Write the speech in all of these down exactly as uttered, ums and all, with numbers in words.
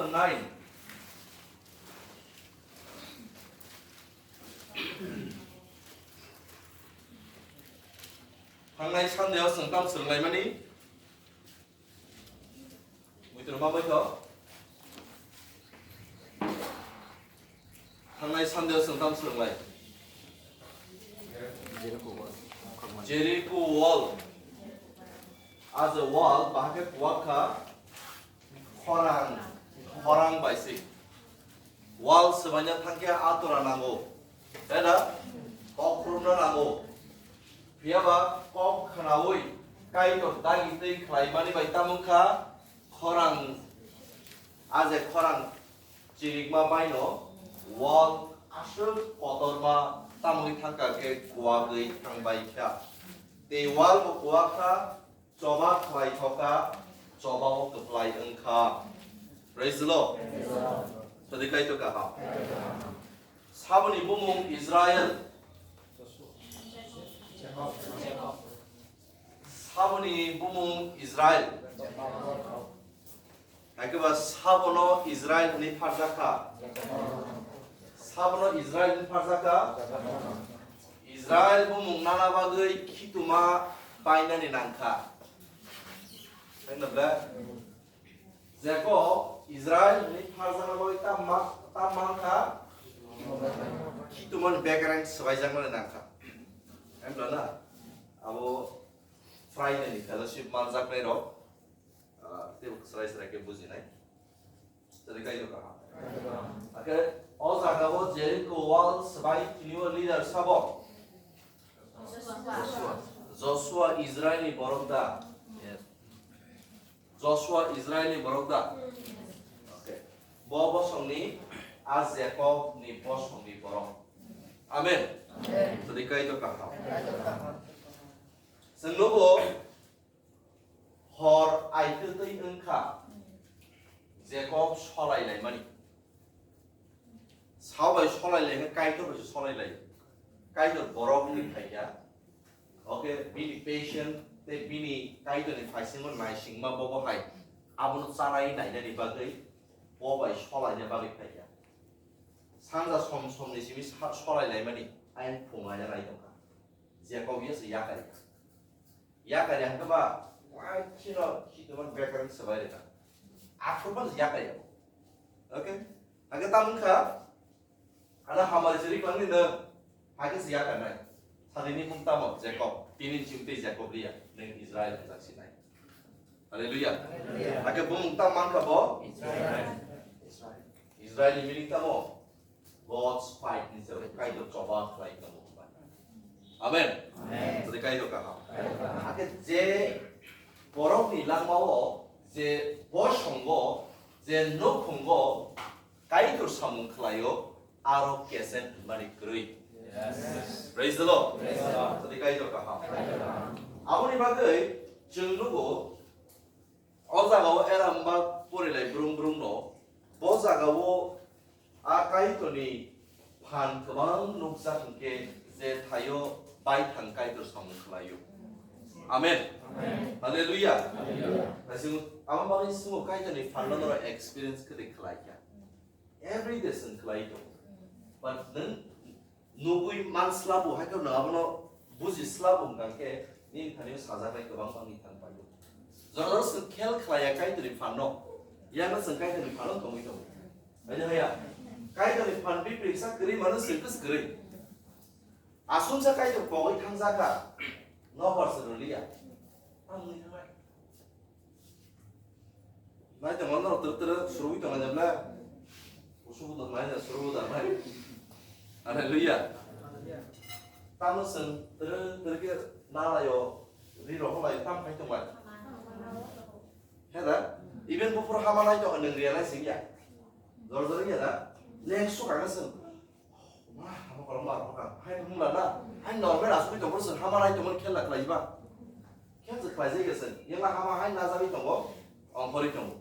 Nine. Thangnai Sunday o chwng tam swrwnglaimani? Muitrwma bai kho. Thangnai Sunday o chwng tam swrwnglai? Jericho wall. Jericho wall. As a wall, bahai khe kuwak kha khorang, khorang bai se. Wall swbaina thang khe atora nango. Tei da? Kok khulumna nango. Phiya ba kok khnaui Kaitor dagi twi khlaimani bai tamo wng kha khorang, a je khorang chirikma baino wall aswk kotorma tamwi thang kha khe kuwagwi thang bai kha. Tei wall bo kuwak kha, choba khlai thoka, choba o kwplai wng kha. Praise the Lord. Sadi Kaitor kaham. Saboni bumung Israel. Saboni bumung Israel. Hai khe ba sabono Israel hwnwi pharjak kha. Sabono Israel hwnwi pharjak kha. Israel bumung nana bagwi khituma painani nang kha. Hai na bla? Jakob Israel hwnwi pharjakna bagwi tam ma-, tam man kha? Khitumani background swbaijakmani nang kha. Hai na bla na? Abo Friday ni fellowship manjaknai rok. Ah, tei bo swrai swrai khe bujinai. Tei kaitor kaham. Akhe o jaga o Jericho wall swbai tini o leader sabo? Joshua. Joshua Israel ni borok da? Yes. Joshua Israel ni borok da? Okay. Bo bosong ni a Jacob ni bosong ni borok. Amen. Amen. Tei kaitor kaham. Chwng nugo hor aitwtwi wng kha, Jacob solai laimani. Sabo bai solai lai khe Kaitor bai se solai lai. Kaitor borok wngwi phai kha. Okay, bini patient tei bini Kaitorni phaisingmo naisingma bobo hai abono chanai nainani bagwi bo bai solaina bagwi phai kha. Sanja som somni simi sa-, solai laimani ayang phung laina nai tong kha. Jacob ya se yakarya. Yakarya hwnkhe ba, wai chino khitumani background swbai rwkha. Aphuru phano yakarya bo. Okay? Hake tamo wngkha, ano hamari se ri kwlangni nwng, hake se yakarnai. Sadini mung tamo? Jacob. Tini ni simi tei Jacob liya, nwng Israel hwnjak sinai. Hallelujah. Hallelujah. Hake bumung tamo mankha bo? Israel. Israel ni meaning tamo? God's fight ni se Kaitor choba khlai tamo. Amen. Amen. Tei Kaitor kaham. Kaitor kaham. Hake je borok ni langma o, je bosongo, je nukhungo Kaitor samung khlaio, aro kesen hwnmani kwrwi. Yes. Praise the Lord. Praise the Lord. Tei Kaitor kaham. Kaitor kaham. Aboni bagwi chwng nugo, o jaga o eram ba porilai brung brung no, bo jaga o a Kaitor ni phan kwbang nukjak hwnkhe je thaio baithang Kaitor samung khlaio. Amen. Amen. Hallelujah. Hallelujah. Kaisa amo bagwi chwng Kaitor ni phan no norok experience khe de khlai kha. Every day chwng khlai tongo. But nwng nugwi man slabo, hai kheno nwng abono buji slabo hwnkha khe nini thani o sajaknai kwbang bangni thang paio. Jora jora chwng khel khlai ya Kaitorni phanno, yakno chwng Kaitorni phanno tongwi tongo. Hai de haya? Kaitorni phan biprik sa kwrwi mano chwng khe kwrwi. Aswngsa Kaitor kogwi thangjakha, nokbar se rwliya. Ang wngwi thangnai. Nai tongma norok twrwk twrwk swrwngwi tonglainai bla? Kusugo tong nai, swrwngwi tong nai. Hallelujah. Tamo chwng twrwk twrwk khe nalaio, ri rohorlaio, tamo khai tongbai. He da? Even buphuru hama nai tongkha, nwng realize wngya. Jor jor wngya da? Next sukha khe chwng. Ma, hama kolom bar hokha. Hai mungla na. Hai normal asugwi tongphuru chwng hama nai tongmani khela khlaiba. Khel se khlaijak ya chwng. Yengla hama hai najagwi tongo, ongkhorwi tongo.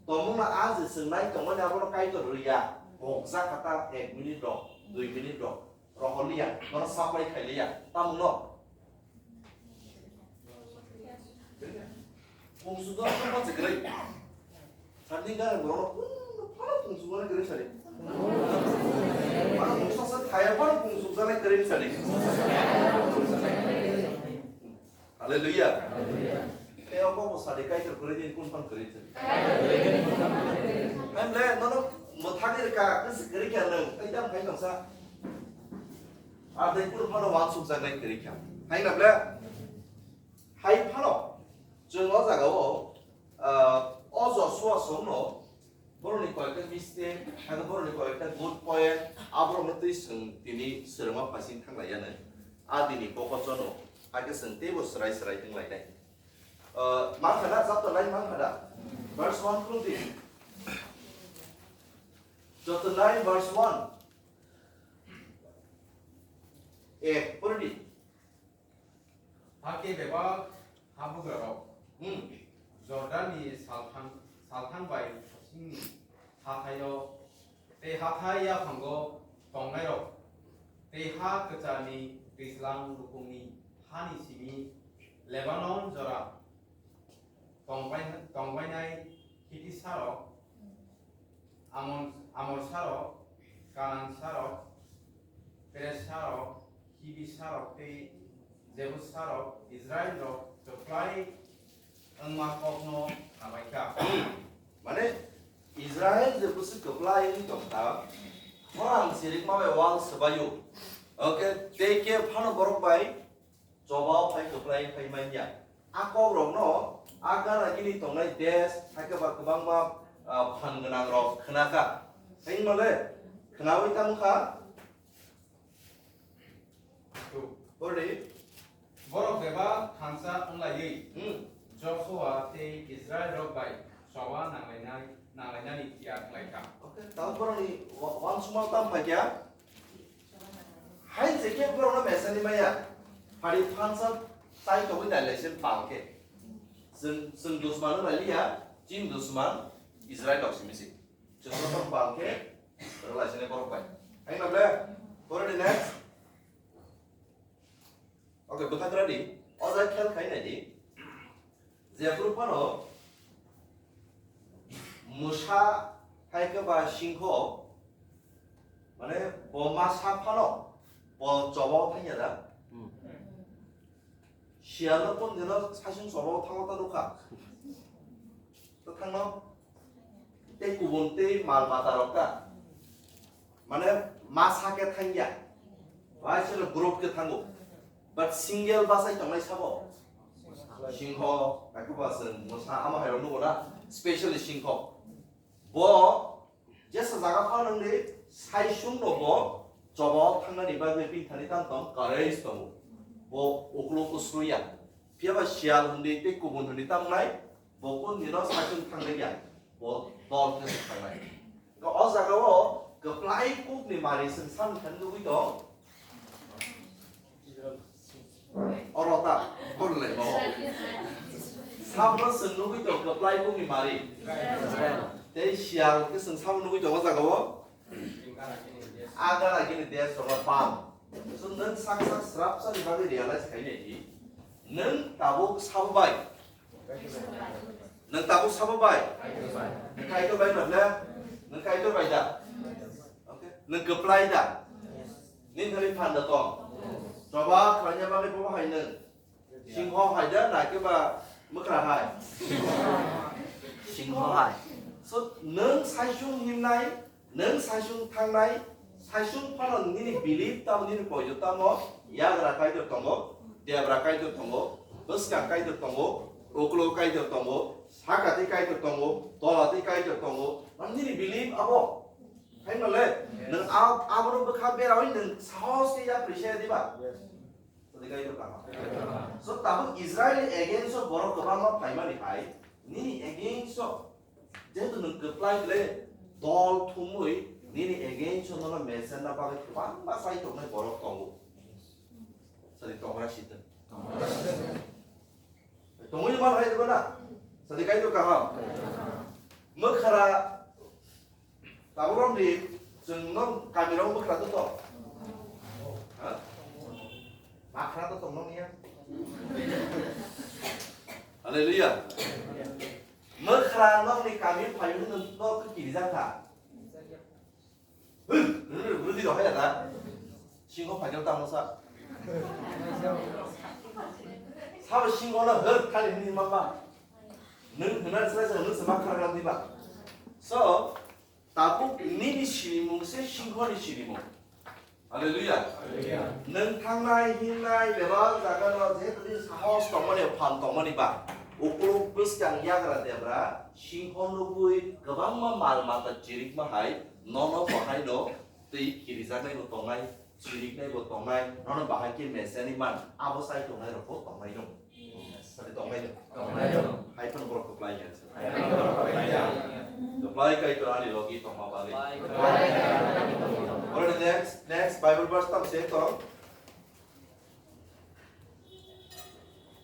Tongmungla a je chwng nai tongmani abono Kaitor rwya. Pokjak kha ta ek minute rok, dui minute rok. Rohorliya, nono supply khailiya. Tamungno? Pungsu do tongma se kwrwi. Sanding gana borok, Phano pungsukjaknai kwrwi sadi. Phano mungsa sa thaya phano pungsukjaknai kwrwi sadi. Hallelujah. Tei o kok bo sadi Kaitor kwrwi din kun phano kwrwi sadi. Hamle nono mwthangwi rwkha, kwswk kwrwi kha nwng, tei tamo khai tongsa. Ar tei kun phano wansukjaknai kwrwi kha. Hai na ble? Hai phano chwng o jagao, ah, o Joshua songno borokni koyekta mistake, hakhe borokni koyekta good point, aborokno twi chwng tini swrwngma phaising thanglaiyano. A dini kokochono, hakhe chwng teibo swrai swrai wnglainai. Ah, mankha da, chapter nine mankha da? Verse one khuluk di. Chapter nine verse one. Eh, pori di. Hakhe bebak habugrarok, hmm, Jordanni salthang, salthang bai sosingni hathaio tei hathai yaphango tongnairok, tei ha kwcharni twijlang lukungni hani simi Lebanon jora tongbai-, tongbainai Hitisarok, Amon-, Amorsarok, Kanansarok, Peresarok, Hibisarok tei Jebusarok Israilrok kwplai wngma kokno khabaikha. Mane, Israil je bwswk kwplai wngwi tongkha, khorang sirikma bai wal swbaio. Okay, tei khe phano borok bai chobao phai kwplai phai manya. A kokrokno a gana gini tongnai desh, hakhe ba kwbangma, ah, phan gwnangrok khna kha. Tei hwnmale khnaui tamo kha. Bordi? Borok bebak thansa wnglaiwi, hmm, Joshua tei Israilrok bai choba nanglainai, nanglainani tiyar wnglaikha. Okay, tamo borokni wa-, wansukma tamo phaikha? Hai je khe borokno mesani maya, hari phansa tai tongwi nai lai se pal khe. Chwng, chwng dusman no nai liya, chini dusman Israil rok simi se. Chwng no pal khe rwlai se borok bai. Hai no ble, pore di next. Okay, bwkha tra di. O jai khel khai nai di. Jephuru phano mwsa hai khe ba singho, mane bo ma sa phano bo choba o thangya da. Hmm. Siyal no pon dino saichung choba o thango ta nukha. To thangno. Tei kubun tei mal mata rok ta. Mane ma sa khe thangya. Bai se group khe thango. But single bachai tongnai sabo. Singho, taikhe ba chwng mwsa ama hai rok nugo na, specially singho. Bo jesa jaga phano wngdi, saichung no bo choba o thangnani bagwi bini thani tamo tong courage tongo. Bo uklok usruya. Phiya ba siyal hwndi tei kubun hwndi tamo nai, bo kun dino saichung thangnai ya. Bo dol khe thangnai. O jaga o kwplai kuk ni mari chwng samni thani nugwi tong. Oro ta, oro le ba o. Sabo chwng nugwi tong kwplai kuk ni mari. Tei siyal khe chwng sabo nugwi tong o jaga o. Agara gini desh rogo pam. So nwng sak sak srap sani bagwi realize khainai di. Nwng tabuk sabo bai. Nwng tabuk sabo bai. Nwng Kaitor bai no le? Nwng Kaitor bai da? Okay. Nwng kwplai da? Nini thani phan da tong. Choba khlaina bagwi bo hai nwng. Singho hai da, na khe ba mwkhra hai? Singho hai. So, nwng saichung himnai, nwng saichung thangnai, saichung phano nini belief tamo, nini poito tamo, yagra Kaitor tongo, debra Kaitor tongo, bwskang Kaitor tongo, uklok Kaitor tongo, sakati Kaitor tongo, tolati Kaitor tongo, mane nini belief abo. Hai male, nwng ab-, abono bwkha berawi nwng sahos khe yapri se diba? Yes. Tadi kai to kama. So, tabuk Israel ni against o borok kwbangma phaimani hai, nini against o, jehetu nwng kwplai ble dol thumui, nini against o nono mesenna bagwi kwbangma sai tongnai borok tongo. Sadi tongra sita. Tongwi man hai diba na? Sadi kai to kaham. Mwkhra Tabuk romdi chwng no kami rok bwkhra to tong? Ha? Bwkhra to tong nong ya? Hallelujah. Mwkhra nokni kami phaiyung no to kirijak kha. Hwr, hwr, hwr, hwr, hwr, hwr, singho phaikhe tamo sa. Sabo singho no hwr khali hwnwi mama. Nwng hwnna swlai sa nwng se ma khara diba. So, tabuk nini sinimung se singho ni sinimung. Hallelujah. Hallelujah. Nwng thangnai, hingnai, bebak jaga no je twi sahos tongmani, phan tongmani ba. Ukuluk bwskang yagra debra, singho nugwi kwbangma mal mata chirikma hai, nono bahai no twi kirijaknai bo tongnai, chiriknai bo tongnai, nono bahai khe mesani man, abo sai tongnai rok bo tongnai no. Sadi tongnai no. Tongnai no. Hai phano borok kwplai ya. Kwplai Kaitor ani logi tongma bagwi. Kwplai Kaitor ani logi tongma bagwi. Oro next, next Bible verse tam se tong.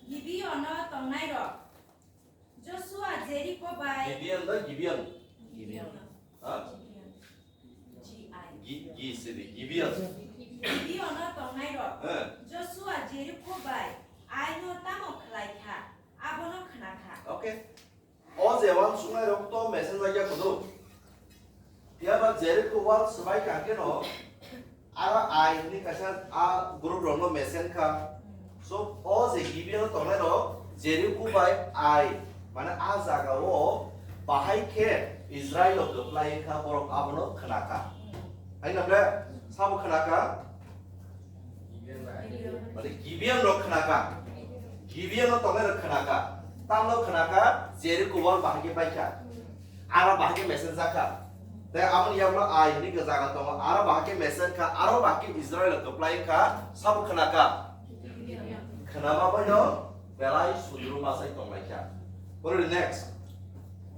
Gibeono tongnairok. Joshua Jeriko bai. Gibeon da Gibeon. Gibeon. Ha? Gi-, gi sidi, Gibeon. Gibeono tongnairok. Eh. Joshua Jeriko bai Aino tamo khlai kha, abono khna kha. Okay. O je uansuknairok to mesen jakya kudu. Phiya ba Jeriko wal swbai kha khe no, aro Ai hwnwi kaisa a group rokno mesen kha. So, o je Gibeon tongnai rok, Jeriko bai Ai, mane a jaga o bahai khe Israel rok kwplai wngkha, borok abono khna kha. Hai na ble, sabo khna kha? Mane Gibeon rok khna kha. Gibeon o tongnai rok khna kha. Tamno khna kha, Jeriko wal bahai khe bai kha. Aro bahai khe mesen jak kha. Tei aboni yakno Ai hwnwi khe jaga tongo. Aro bahai khe mesen kha, aro bahai khe Israel kwplai kha, sabo khna kha. Khna ma bai no belai sundru ma sai tong lai kha. Pore next.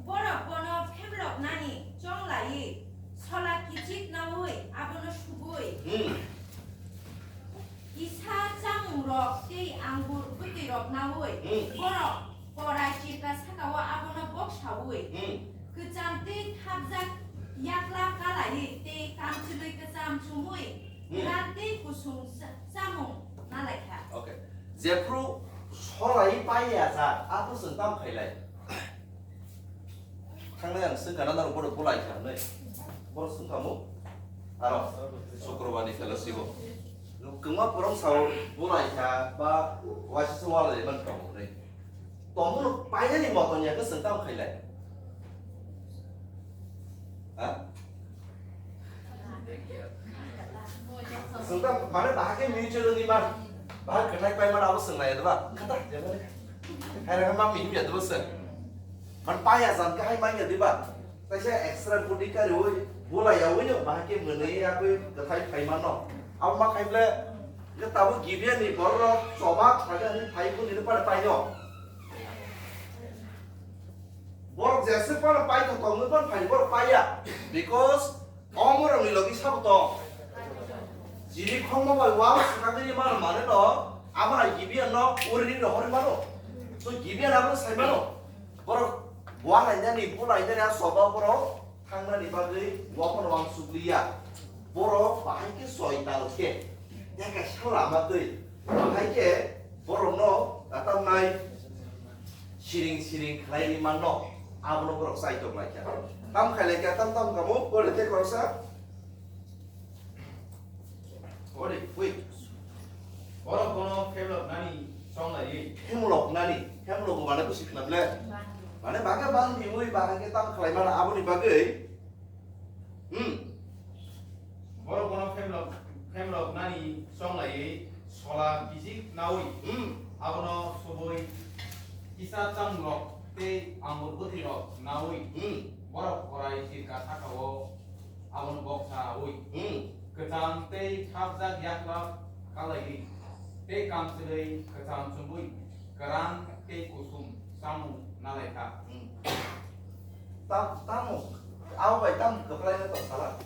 Borok bono phemloknani chong laiwi, sola kichik naui abono subui. Hmm. Kisa chamungrok tei angur bwtwirok naui Hmm. borok korai chirka sakao abono boksaui. Hmm. Kwcham tei thapjak yakla kalaiwi tei kamchwlwi kwcham chumui Hmm. kwran tei kusung cha-, chamung nalaikha. Okay. Jephru solai paiya jak, aphuru chwng tamo khailai? Thangnai ang swngkha na norok bono bulai kha hwnwi. Bono swngkhamu? Aro, Sukrobar ni fellowship o. Kwma porong sao bulai kha ba waisa se walai man kha hwnwi. Tomono painani moton ya khe chwng tamo khailai? Ha? Chwng tamo, mane bahai khe mutual ni man. Bahai kwthai pai man abo chwng nai ya ba? Khata, ya mane. Hai ra ma mi ya do se. Man pa ya jan ka hai man ya diba. Kaisa extra body kariui, bulai yaui no bahai khe mwnwi yakui kwthai phai mano. Abo ma khai ble, hwnkhe tabuk Gibeon ni borok rok choba khlaga hwnwi phai kuni no pare paino. Borok jesa pano pai tong tong no pano phai borok paiya. Because omo rok ni logi sabo tong. Chiri khongma bai wal swkagwi mano mane no, abo hai Gibeon no uri ri rohor mano. So Gibeon abo sai mano. Borok bua lainani, bu lainani a soba borok thangnani bagwi bo phano uansukliya. Borok bahai khe soi tal khe, tei kaisa lama twi bahai khe borokno katamnai siring siring khlai ri manno, abono borok chaitok lai kha. Tam khai lai kha, tam tam kamo, pore tei khoroksa. Ori, wait. Borok bono phemloknani chonglaiwi. Phemloknani, phemlok mane busi khna ble. Mane bagwi bang biwi bahai khe tam khlai mana aboni bagwi. Hmm. Borok bono phemlok, phemloknani chonglaiwi sola kichik naui. Hmm. Abono subui kisa chamungrok tei angur bwtwirok naui. Hmm. Borok korai sirka sakao abono boksa ui. Hmm. Kwcham tei thapjak yakla kalaiwi, tei kamchwlwi kwcham chumui, kwran tei kusum chamung nalaikha. Hmm. Tam, tamo, abo bai tamo kwplai no tong sala.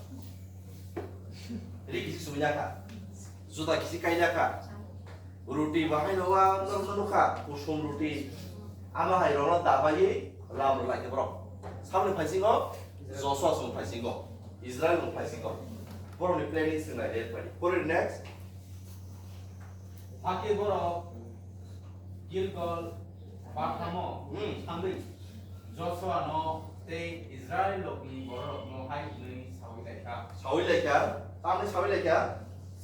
Ri kisi sumya kha, juta kisi kaina kha. Ruti bahai no wa no, no, nukha, kusum ruti. Ama hai rokno dabai lam rwlai khe borok. Samni phaisingo Joshua song phaisingo, Israel song phaisingo. Borokni planning swngnai rate bai. Pore next. Hakhe borok Gilgal bathamo Hmm. thangwi Joshua no tei Israel rokni bororokno hai hwnwi sawi lai kha. Sawi laikha, tamni sawi laikha.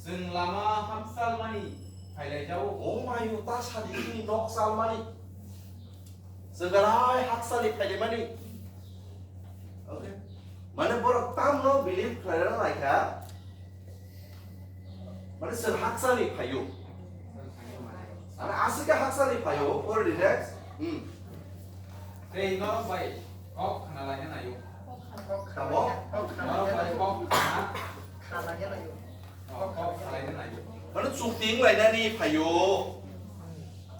Chwng lama hakchal mani phailaijao. O mayu ta sadi chini nok chal mani. Chwng belai hakchal ni phailai mani. Okay. Mane borok tamno believe khlaina laikha. Mane chwng hakchal ni phaio. Mane aswk khe hakchal ni phaio. Pore di next. Hmm. Tei norok bai kok khna laina naio. Tamo? Norok bai kok khna. Kok khna laina naio. Mane chukti wng lainani phaio.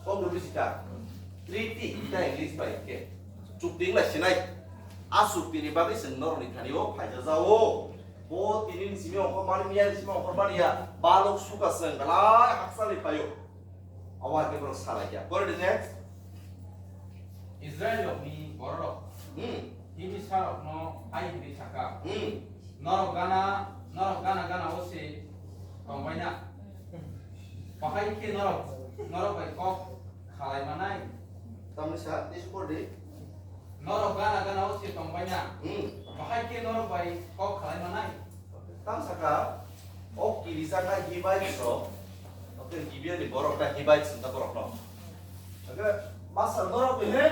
Kok no bisi ta. Treaty ta English bai khe. Chukti wng lai sinai. A chukti ni bagwi chwng norok ni thani o phaija jao. Bo tini ni simi ongkhor mani, miya ni simi ongkhor mani ya. Balok suka chwng belai hakchal ni phaio. Abo hai khe borok salai ya. Pore di next. Israel rokni bororok Hmm. Hibisarokno hai hwnwi sakha, Hmm. Norok gana, norok gana gana o se tongbaina. Bahai khe norok, norok bai kok khalai manai. Tamni sa, tei se pore di. Norok gana gana o se tongbaina. Hmm. Bahai khe norok bai kok khalai manai. Tam saka, o kirijaknai Hibai so, o khe Gibeon ni borok ta Hibai sing ta borok no. Oke, masa norok ni he,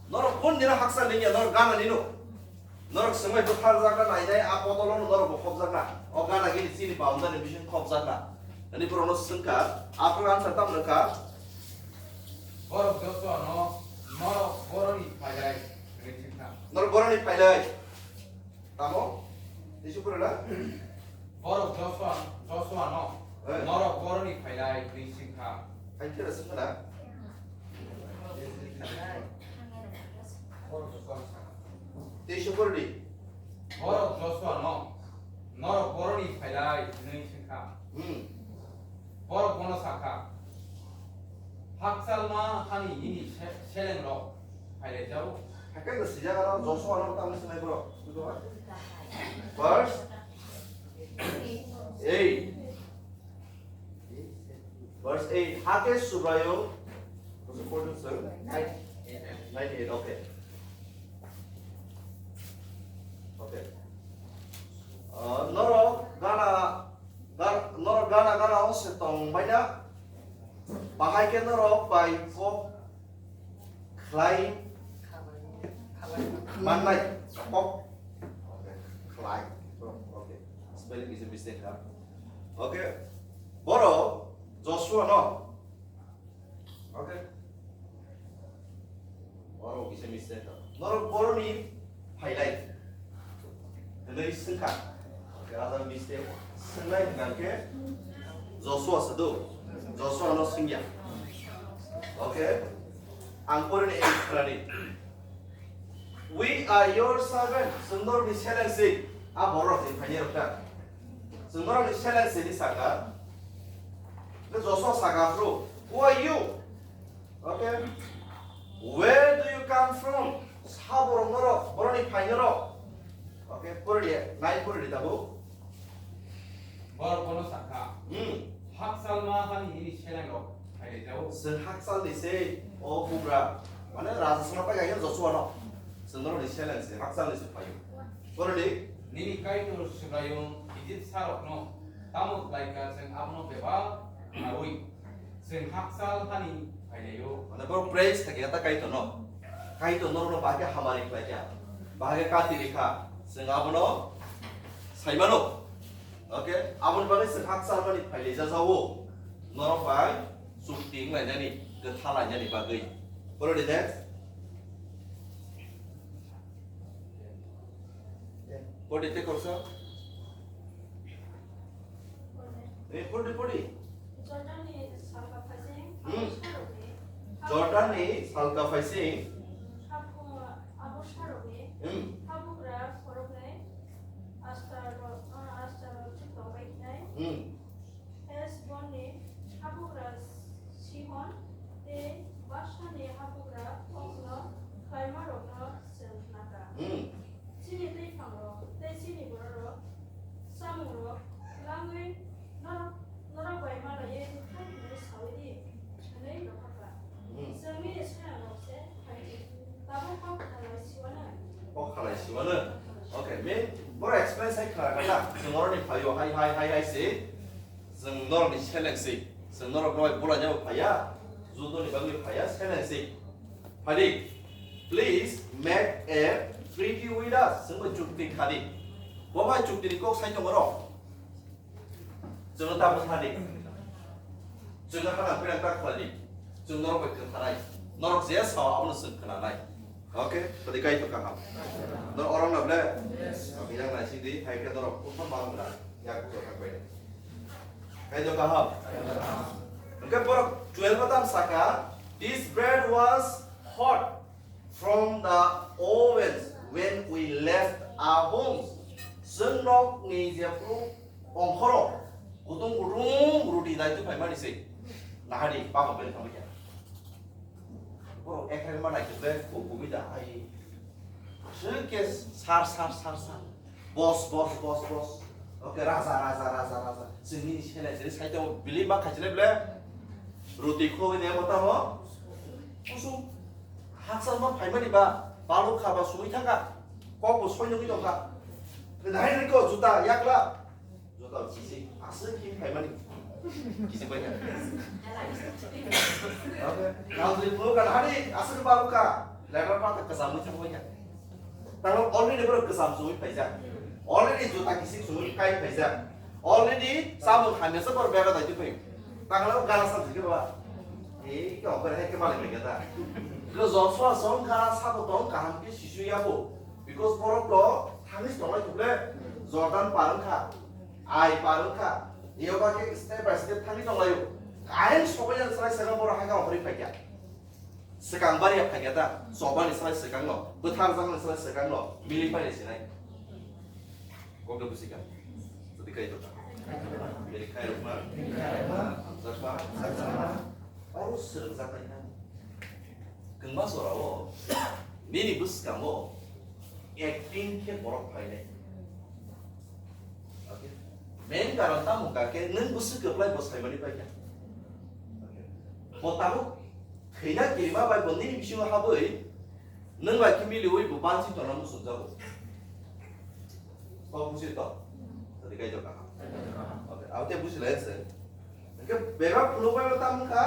norok kon dina haksa linya, norok gana nino. Norok sengbai bwthar jakna nainai, a potolo no norok bo khop jakna. O gana gini chini boundary ni bising khop jakna. Ani borok no sengka, after answer tam nangka. Borok Joshua no, norok boroni phailai, hwnwi sengkha. Norok boroni phailai. Tamo? Tei se pore na? Borok Joshua, Joshua no, Eh. Norok boroni phailai hwnwi sengkha. Hai khe na sengkha na? Tei se pore di. Borok Joshua no, norok boroni phailai hwnwi sengkha. Hmm. Borok bono sakha, Hakchalma hani nini se-, selengrok phailaijao. Hakhe no sijak aro Joshua no tamo sinai borok. Verse eight. Verse eight. Hakhe Subraiyung. Nine eight, okay. Okay. Uh, norok gana Gan-, norok gana gana o se tong baina. Bahai khe norok bai kok khlai mannai. Kok khlai. Okay. Spelling is a mistake, ha? Okay. Borok Joshua no Okay. Oro kisa mistake. Norok boroni phailai. Hwnwi swngkha. Okay, other mistake. Swngnai hwnkha khe Joshua se do. Joshua no swngya. Okay. Ang poreni ei khlani. We are your servant. Chwng norokni seleng se. A borok ni phaini rok ta. Chwng norokni seleng se ni saka. Khe Joshua saka phuru, "Who are you?" Okay. "Where do you come from?" Sa borok norok, borokni phaini rok. Okay, pori di, nai pori di tabuk. Borok bono sakha, Hmm. Hakchalma hani nini selengrok phailaijao. Chwng hakchalni se o bugra, mane raja songna pai kha Joshua no. Chwng norokni seleng se, hakchalni se phaio. Pori di. Nini Kaitor Subraiyung Ijip sarokno tamo khlaikha chwng abono bebak khlaui. Chwng hakchal hani phailaio. Mane borok praise kha khe ta Kaitor no. Kaitor norokno bahai khe hamari khlai kha. Bahai khe kati rikha. Chwng abono sai mano. Okay? Aboni bagwi chwng hakchal mani phailaijajao. Norok bai chukti wnglainani, kwtha lainani bagwi. Pore di next. Pore di tei korsa. Eh, pore di, pore di. Jordanni salka phaising Hmm. Jordanni salka phaising Habu-, Abu Saroni Hmm. Habugra Soroknai Astarot, ah, Astarot Chuklo Baiknai. Hmm. Hesbonni habugra Sihon tei Basani habugra Ogno khlaimarokno chwng khnakha. Hmm. Chini twi phangrok tei chini bororok chamungrok langwi norok, norok bai malaiwi hai hwnwi saui di, hwnwi rwphakha. Hmm. Chwng nini selengrok se phai di, tabuk kok khalai siwano. Kok khalai siwano. Okay, main Boro explain sai khna kha na, chwng norokni phaio hai, hai, hai, hai se, chwng norokni seleng se, chwng norok noi bola jabo phaiya, judo ni bagwi phaiya, seleng se. Phadi, please make a treaty with us. Chwng bai chukti khadi. Bo bai chukti ni kok sai tongo ro. Chwng ta bwthadi. Chwng ta khana pira ta khadi. Chwng norok bai khna nai. Norok je sa abono chwng khna nai. Okay, tadi kai to kaham. No orang na ble. Yang nai sidi, hai ke norok pun pun malam na. Ya ku tak bai. Kai to kaham. Engke borok twelve tam saka, this bread was hot from the ovens when we left our homes. Chwng nok ni jephru ongkhoro kutung kutung ruti dai tu phaimani se. Nahadi, bako bel khamikya. Borok ekheng ma naikhe be khuk bumi da ai. Sir ke sar, sar, sar, sar. Boss, boss, boss, boss. Okay, raja, raja, raja, raja. Sini sini sini sai to bili ma khaisine ble. Ruti khogwi ne mota mo. Kusum. Haksa ma phaimani ba. Balu kha ba sui thangka. Kok bo soi nugwi tongka. Nahai niko juta yakla. Joto kisi, aswk khe phaimani. Kisi bai kha. Okay. Nang jodi phunuk kha, hari aswk balu kha. Letter pa ta kwcham wi thang bai kha. Tang already boro kwcham sui phaijak. Already jota kisi sui kai phaijak. Already samung hamya sa boro bega dai phai. Tang lo gana sa jige ba. Ei, ko ko hai ke malik bai kha ta. Ko Joshua song gana sa bo tong kaham ke sisu ya bo. Because borok to thangwi tonglai thuble Jordan par wngkha. Ai par wngkha. Yoga khe step by step thangwi tonglaio. Ayang sobaina swlai swkang borok hai kha hori phaikya. Swkang bari ya phaikya ta. Sobani swlai swkang no. Bwthar jangni swlai swkang no. Mili paini sinai. Kokno bwsika. Tadi kai to. Beri khai rukma. Amjak ma. Oro swrwngjaknai na. Kwma jorao nini bwskango acting khe borok phainai. Okay. Main karon tamo hwnkha khe nwng bwswk kwplai bo saimani paikha. Okay. Bo tabuk thwina kirima bai bo nini bisingo habwi nwng bai khe miliwi bo bansi tongna muchungjago. Kok buji to? Tadi kai jokka. Okay. Abo tei buji lai se. Hingke bebak phunuk bai tamo wngkha?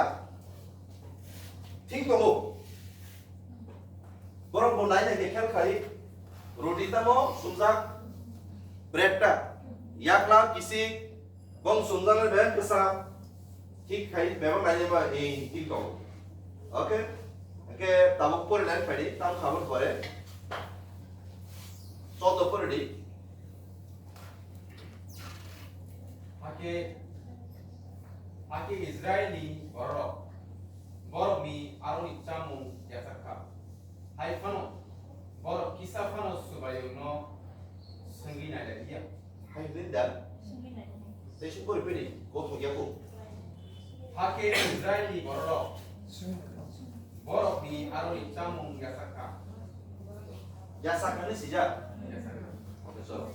Thik tongo. Borok bo nai nai khe khel khai. Roti tamo sumjak. Bread ta. Yakla kisik. Bong sumjak nai bebak kwsa. Thik khai bebak nai nai ba ei thik tongo. Okay? Hingke tabuk pori nai phai di. Tam khabor pore. Choddo pori di. Hakhe, hakhe Israilni bororok, borokni aroni chamung yachak kha. Hai phano borok kisa phano Subraiyungno swngwi nailai liya. Hai hwnwi da? Tei se pori pori, go thok ya kho. Hakhe Israilni bororok, borokni aroni chamung yachak kha. Yachak kha ni sijak? Yachak kha. Okay, so.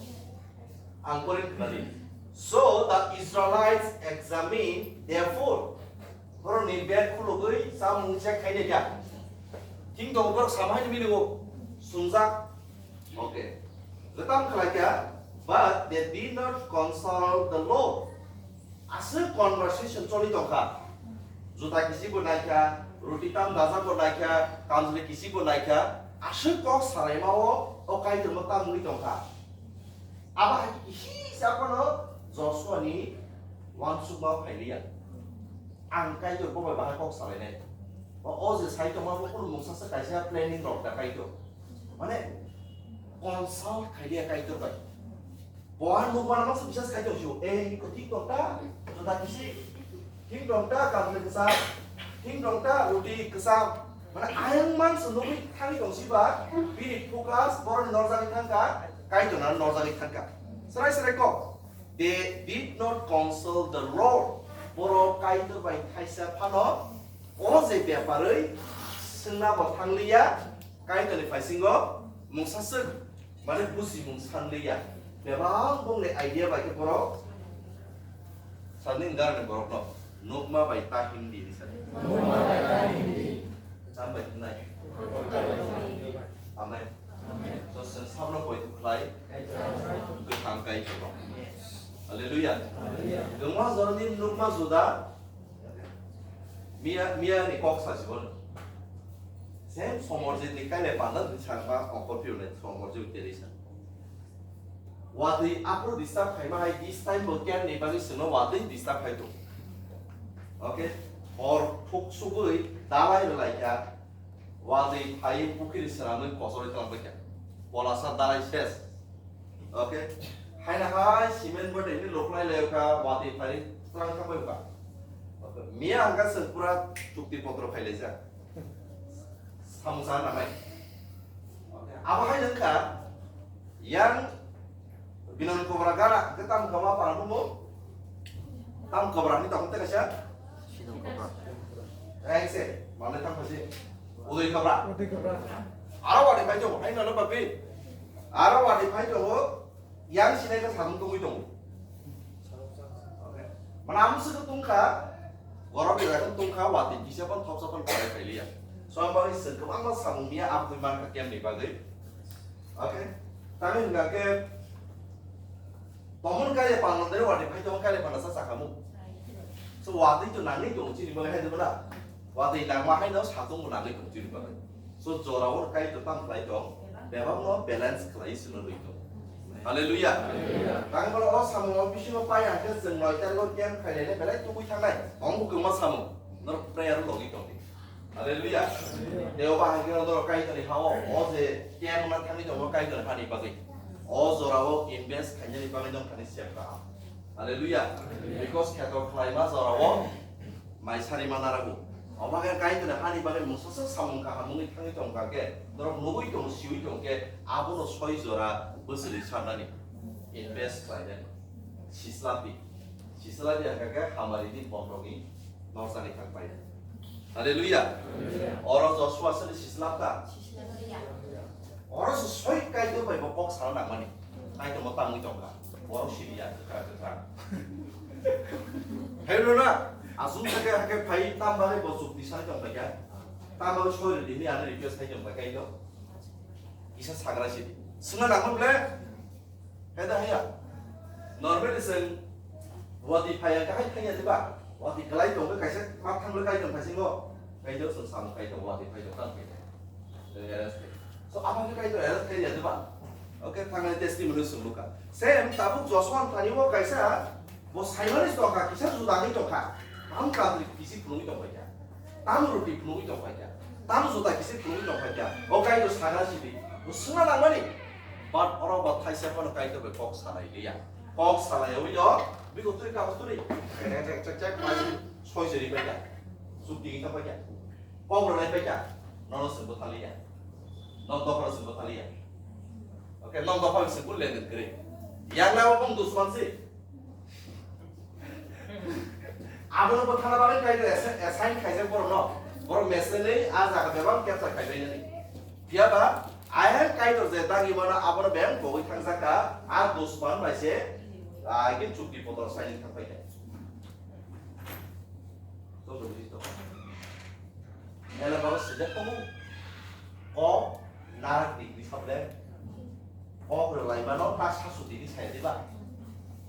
Ang pori khna di. So the Israelites examined their food. Borokni bed khulugwi chamung check khainai kha. Thik tongo borok sama haini miligo. Sumjak. Okay. Letam khlai kha, but they did not consult the Lord. Aswk conversation choli tongkha. Juta kisi bo naikha, roti tam daja bo naikha, kanjli kisi bo naikha. Aswk kok salaima o, o Kaitor no tam wngwi tongkha. Abo hai khe kisi sa phano Joshua ni uansukma phailiya. Ang Kaitor bo bai bahai kok salainai. O, o je sai tongma bo kunu mungsa se kaisa planning rok da Kaitor. Mane consult khailiya Kaitor bai. Bo ang nukmano masa bisas khai tong sio. Eh, iko thik tong ta? Juta kisi thik tong ta, kanjli kwsa thik tong ta, roti kwsa. Mane ayang man se nugwi thangwi tong siba, bini focus boroni norjagwi thangkha, Kaitorno norjagwi thangkha. Srai srai kok. They did not consult the Lord. Borok Kaitor bai thaisa phano o je beparwi swngna bo thangliya, Kaitorni phaisingo mungsa swk. Mane bujimung sanliya. Bebak bongni idea bai khe borok sani wngkha ni borokno nukma bai ta hindi hinwi sani. Nukma bai ta hindi. Cham bai wngnai. Amen. Amen. So, chwng sabno poito khlai. Kaitor. Hallelujah. Hallelujah. Kwbangma jorani nukma juda miya, miya ni kok sa si bono. Same Somorjit ni kaile panda ni sangma ongkor piyo nai Somorjit Teresa. Watwi aphuru disturb khaima hai this time bo care ni bagwi sino watwi disturb khai to. Okay? Hor thuk sugwi dalai rwlai kha. Watwi phai pukhiri swnamwi kochorwi tongbaikha. Polasa darai ses. Okay? Haina hai cement bwtwi ni loklai lai kha, watwi phai twlang kha bai kha. Okay. Miya hangka se pura chukti potro khai lai jak. Samung sa nanai. Okay. Abo hai wngkha yang Binon Kobra gana, ke tam kama parang mo? Tam Kobra ni tong teka siya? Sidong Kobra. Eh, se, mana tam kasi? Udoy Kobra. Udoy Kobra. Aro wadi pai jong, hai nalo papi. Aro wadi pai jong, yang sinai ka samung tungui tong. Mana amu se tungka, gorok ya kan tungka, wadi bisa pan thop sapan kare kaliya. So, ang bagi se kebang samung miya, aku iman ka kem ni bagi. Okay? Tami hingga ke, tomon kaya pangan dari wadi pai tomon kaya panasa sakamu. So wadi tu nangni tong chini bagi hai mana? Wadi nang ma hai no satung mo nangni tong chini bagi. So jora wor kai to tam klai tong, bebang no balance klai sino rui tong. Hallelujah. Tang bala o samung o bisingo pai ang ke jeng noi tar lo kem khai le belai tukui thangnai. Ong bukung ma samung. Nor prayer logi tong. Hallelujah. Teo ba hangke no doro Kaitor ni ha o, o je kemna thangwi tongo Kaitor ni hani bagwi. O jora o invest khainani bagwi nong thani sem kaham. Hallelujah. Because kheto khlaima jora o mai sari ma narago. Oba khe Kaitor ni hani bagwi mungsa sa samung kaham wngwi thangwi tong kha khe, norok nugwi tong, siwi tong khe, abono soi jora bwswrwi sarnani invest khlainani. Sislap di. Sislap di hangka khe hamari ni bomrok ni Norsa ni thang pai. Hallelujah. Oro Joshua sini sislap ta. Oro se soi Kaitor bai bo kok sana nangmani. Kaitor mo tangwi tongkha. Borok sini ya, kra kra. Hei rona, asum sake hake phai tam bagwi bo chukti sana tongkha kya? Tam bagwi soi redi mi ana request khai tongkha Kaitor. Kisa sagra sidi. Suna nangma ble? Hai da haya. Normal seng wati phaya kahai thangya diba? Wati kalai tong kaisa ma thang le kai tong kaisa ngo. Kai tong seng sam kai tong wati phai tong tam kai tong. Arrest kai. So apa ke kai tong arrest kai ya diba? Okay, thang le testimony sung luka. Same tabuk Joshua thani wo kaisa bo Simon is tongkha kisa juda ni tongkha. Tam country kisi phunugwi tong kha. Tam roti phunugwi tong kha. Tam juda kisi phunugwi tong kha. O kai tong sagra sidi. Bo suna nangmani. But oro bo thaisa phano Kaitor bai kok salai liya. Kok salai yawi yo, biko twi kabo twi. Chek, chek, chek, chek, chek, mai soi seri pai kha. Suk digi ta pai kha. Kok rwnai pai kha. Nono sengbo thaliya. Nok dophano sengbo thaliya. Okay, nok dophano sengbo lenden kri. Yang na bong dusman si. Abono bwthana bagwi Kaitor asa-, assign khaijak borokno. Borok mesenwi a jaga bebak capture khaibainani. Phiya ba, ayang Kaitor je dagi mano abono beng bogwi thangjak kha, a dusman bai se, ah, ke chukti potor saini thangpai kha. Ela bago sejak tongo. Kok narak di kri sable. Kok rwlai mano ta sasu di kri saya diba.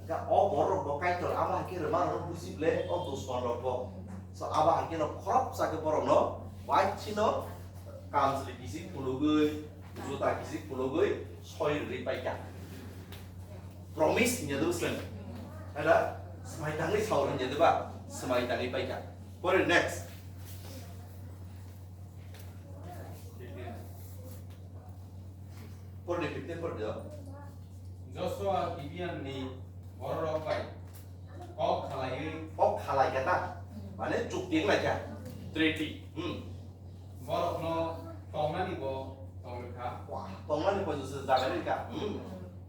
Ka o borok bo Kaitor ama ke rwma rok buji ble o dusman rok bo. So aba hai ke no khorok sa ke borok no bai chino kamsli kisi phunugwi, juta kisi phunugwi soi rwi pai kha. Promise nya do sen. Ada smai tangwi saur nya diba? Smai tangwi pai kha. Pore next. Pore fifteen pore do. Joshua Gibeon ni bororok bai kok khalaiwi kok khalai kha ta? Mane chukti wng lai kha. Treaty. Hmm. Borokno tongnani bo tong rwkha. Wah, tongnani bo se jaga rwkha. Hmm.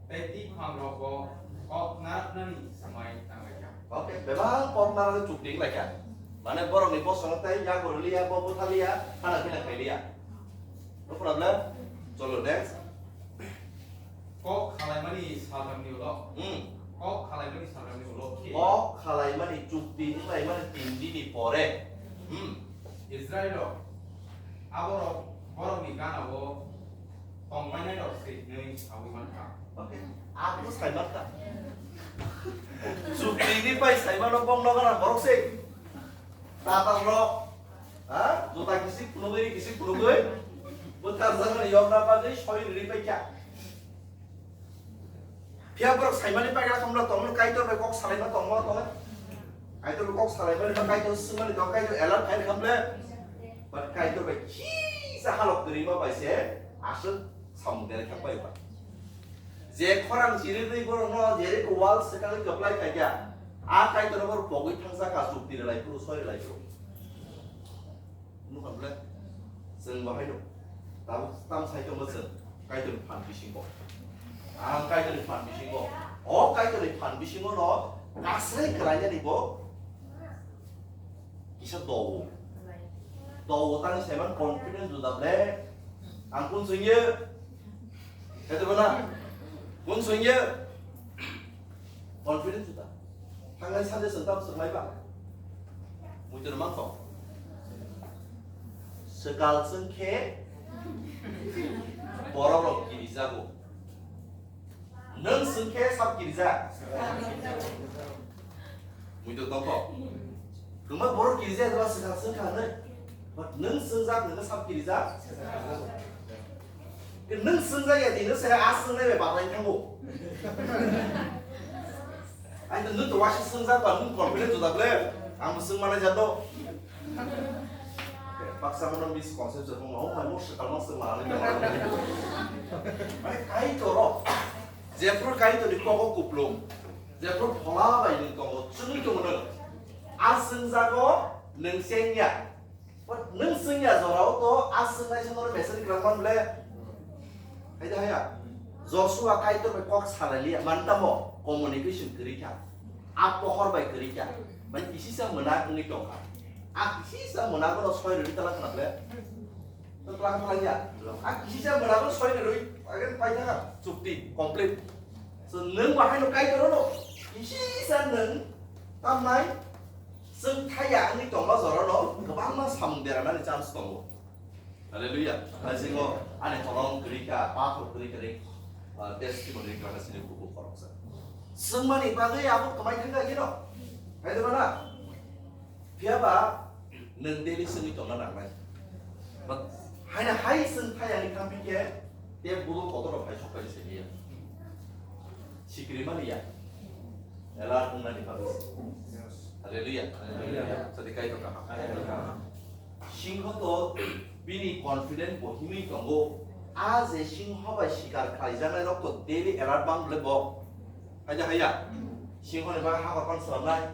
Tei twi phangrokbo kok narwknani swmai tanglaikha. Okay, bebak kok narwknani chukti wnglaikha. Mane borokni bosongo tei yago rwliya, bo bwthaliya, hana kheno khailiya. No problem? Cholo, next. Kok khalaimani salramni ulo. Hmm. Kok khalaimani salramni ulo khe. Kok khalaimani chukti wnglaimani tin dini pore. Hmm. Israilrok aborok borokni ganao tongbainairok se hinwi saui mankha. Okay. Aku saiman ka. Sukti ni pai saiman no bong noga na borok se. Tata rok. Ha? Jota kisik phunugwi, kisik phunugwi. Bo tarjak ni yok na bagwi soi ri pai kya. Phiya borok saimani pagra kamla tongmani Kaitor bai kok salaima tongma tong. Kaitor bai kok salaimani ba Kaitor sumani tong Kaitor alert khai khamle. But Kaitor bai kisa halok kwrwima bai se aswk samung dere thang bai ba. Je khorang chiri rwi borok no Jeriko wall swkang kwplai khaikha. A Kaitor borok pogwi thangsa ka chuk tiri lai phuru soi lai phuru. Nukha bwle? Chwng bo haino tabuk tam sai tongo chwng Kaitorni phan bisingo. Ang Kaitorni phan bisingo. O Kaitorni phan bisingo no kasai kwlainani bo kisa dowo. Dowo tang seven confidence juda bwle. Ang kun chwngye. Kaitor bana. Kun chwngye. Confidence juda. Thangnai sanje chwng tam swrwngnai ba. Muitor mangkho. Swkal chwng khe borok rok kirijago. Nwng chwng khe sab kirija. Muitor tongkho. Kwma borok kirija ba swkal chwng kha hwnwi. But nwng chwng jak nwng sab kirija. Nwng chwng jak ya di nwng se a chwng nai bai baklai thango. Ai, nwng to waisa swngjak ba, nwng confident juda bwle. Ang bo swng manai jato. Baksa mano misconception mo, mo, mo swkal ma swng manai jato. Mane Kaitor o. Jephru Kaitor ni kogo kuplung. Jephru phola bai nwng tongo, chwngwi tongo nwng. A swngjago nwng chengya. But nwng swngya jorao to a swngnaisa norok message kwrwng man bwle. Hai da haya. Joshua Kaitor bai kok salai liya, man tamo communication kwrwi kha. A pohor bai kwrwi kha. Bai kisisa mwnak wngwi tong kha. A kisisa mwnak bono soi rwdi tala khna bwle. To tala khna ya. A kisisa mwnak bono soi rwdi, again pai thang kha. Chukti complete. So nwng bahai no Kaitor no kisisa nwng tamnai. Chwng thaya wngwi tongma jorano kwbangma samung beranani chance tongo. Hallelujah. Haisingo ani tholong kwrwi kha, pathor kwrwi kwrwi, ah, testimony wngkha sini buku khoroksa. Swngmani bagwi abo kwmai thangkha gino. Hai de mana? Phiya ba nwng daily swngwi tongna nangnai. But haina hai chwng thaya wngwi thangpi khe te budok kotor rok hai sokpai se niya. Sikri mani ya. Ela wngmani bagwi. Hallelujah. Hallelujah. Sadi Kaitor kaham. Singho to bini confident bo himwi tongo. A je singho bai sikar khlaijaknai rok to daily alert bang bwle bo. Haiya haiya. Singho ni bagwi hakor pan swnamnai.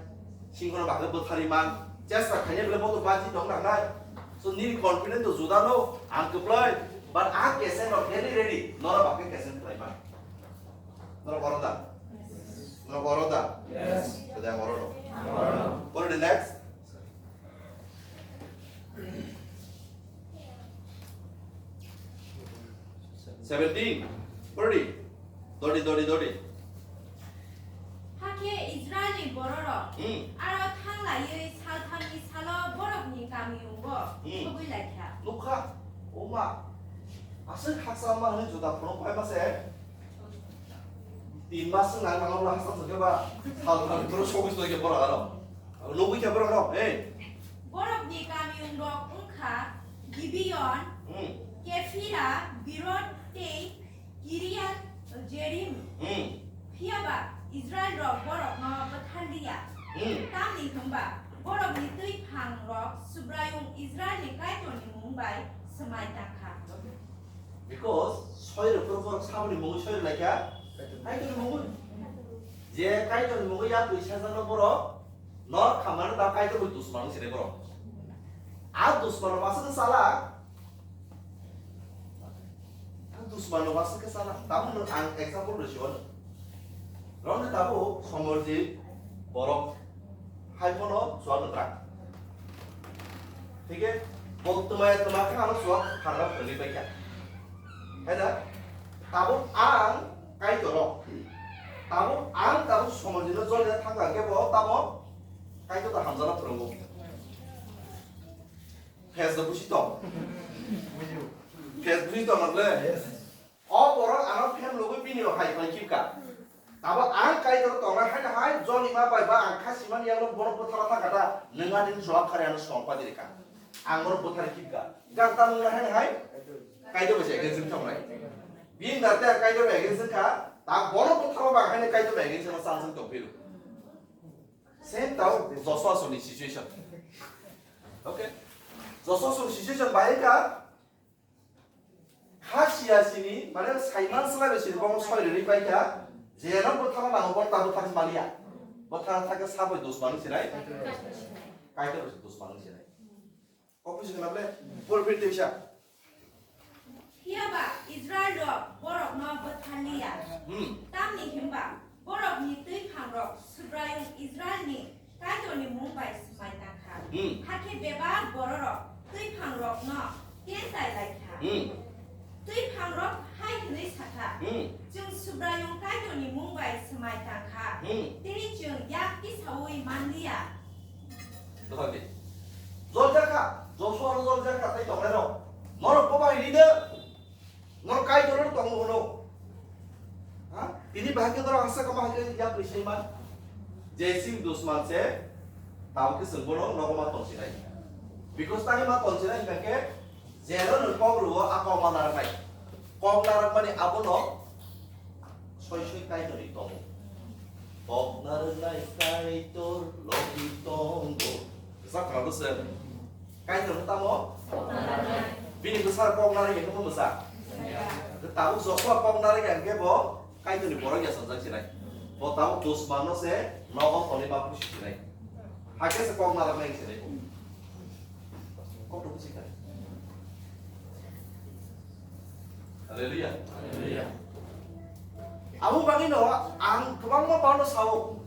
Singho ni bagwi bwthari man. Chesta khainai bwle bo to baji tong nangnai. So nini confident to juda no ang kwplai. But a kesen rok daily ready. Nora bagwi kesen khlai man. Norok oro da? Norok oro da? Yes. Sida oro no. Oro. What is the next? Seventeen. Thirty. Dodi, dodi, dodi. Hakhe Israilni bororok Hmm. aro thanglaiwi salthamni salo borokni kamiyungo Hmm. sogwi laikha. Nukha, oma, aswk haksa ma hwnwi juda phunuk phai ma se. Tin mas wng nang nang hasta se ba, sal thani boro sogwi sogwi boro aro. Nugwi khe boro no, eh. Borokni kamiyungrok wngkha Gibeon, Hmm. Kephira, Birot tei Kiriat Jearim. Hmm. Phiya ba Israilrok borokno bwtharliya. Hmm. Tamni hwnba borokni twi phangrok Subraiyung Israilni Kaitorni mung bai swmai tang kha. Because soi rok borok saboni mungwi soi rwlai kha, Kaitorni mungwi. Je Kaitorni mungwi ya twi sajak no borok nor khamani ba Kaitor bai dusman wng sinai borok. A dusman rok aswk chalak. A dusman rok aswk chalak. Tabuk nwng ang example rw sio. Rok ni tabuk Somorjit borok hai phano chuak nwtrak. Thik khe, bo twmai twma khe ano chuak pharma phwrwngwi paikha. Hai da? Tabuk ang Kaitor rok. Tabuk ang tabuk Somorjit no jolina thangkha khe bo tamo Kaitor ta hamjana phwrwngo. Face do busi tong. Face busi tong na ble? O borok ano phem logwi bini o hai bai kipka. Abo ang Kaitor tongnai hai hai joni ma bai ba ang kha simani yago borok bwthara thangkha ta, nwng ani jawab khari ano song padi rikha. Ang borok bwthari kipka. Gan ta nwng hai hai Kaitor bai against wng thangmai. Bin da te Kaitor bai against wng kha, ta borok bwthara ba hai Kaitor bai against wng chang chang tong phiru. Same tau Joshua soni situation. Okay. Joshua soni situation bai ka Kha siya sini, mane saiman slai bai sini, bomo soi rwi pai kha, je no bwthana nango, bo ta bwthana maliya. Bwthana thake sabo dos manung sinai. Kaitor dos manung sinai. Kok bisi khna ble, por phir tisa. Phiya ba Israel rok borok no bwthaliya. Hmm. Tamni himba borok ni twi phang rok Subraiyung Israel ni Kaitorni mung bai swmai tang kha. Hmm. Hakhe bebak bororok twiphangrokno tentai lai kha. Hmm. Twiphangrok hai hwnwi sa kha, Hmm. "Chwng Subraiyung Kaitorni mung bai swmai tang kha, Hmm. tei chwng yak tisaui man liya." Dohor di. Jol jakha, Joshua no jol jakha, tei tongnai rok. Norok bo bai leader. Norok Kaitor no tongo hwno. Ha? Tini bahai khe norok ang sakha bahai khe yak rwi saiman. Je chini dusman se, tamo khe chwng bono nogo ma tong sinai. Because tani ma tong sinai hwnkha khe, jeno nwng kok rwo, a kok ma narwknai. Kok narwkmani abono soi soi Kaitor ni tongo. Kok narwknai Kaitor logi tongo. Sa khna bwswk. Kaitor no tamo? Bini bwsa kok narwk ya khe bwsa. Tabuk Joshua kok narwk ya khe bo Kaitor ni borok ya sanjak sinai. Bo tabuk dusman no se nogo toni ma pusi sinai. Hakhe se kok narwk nai sinai bo. Kok rw pusi khai. Hallelujah. Hallelujah. Abo bagwi no ang kwbangma bano sao.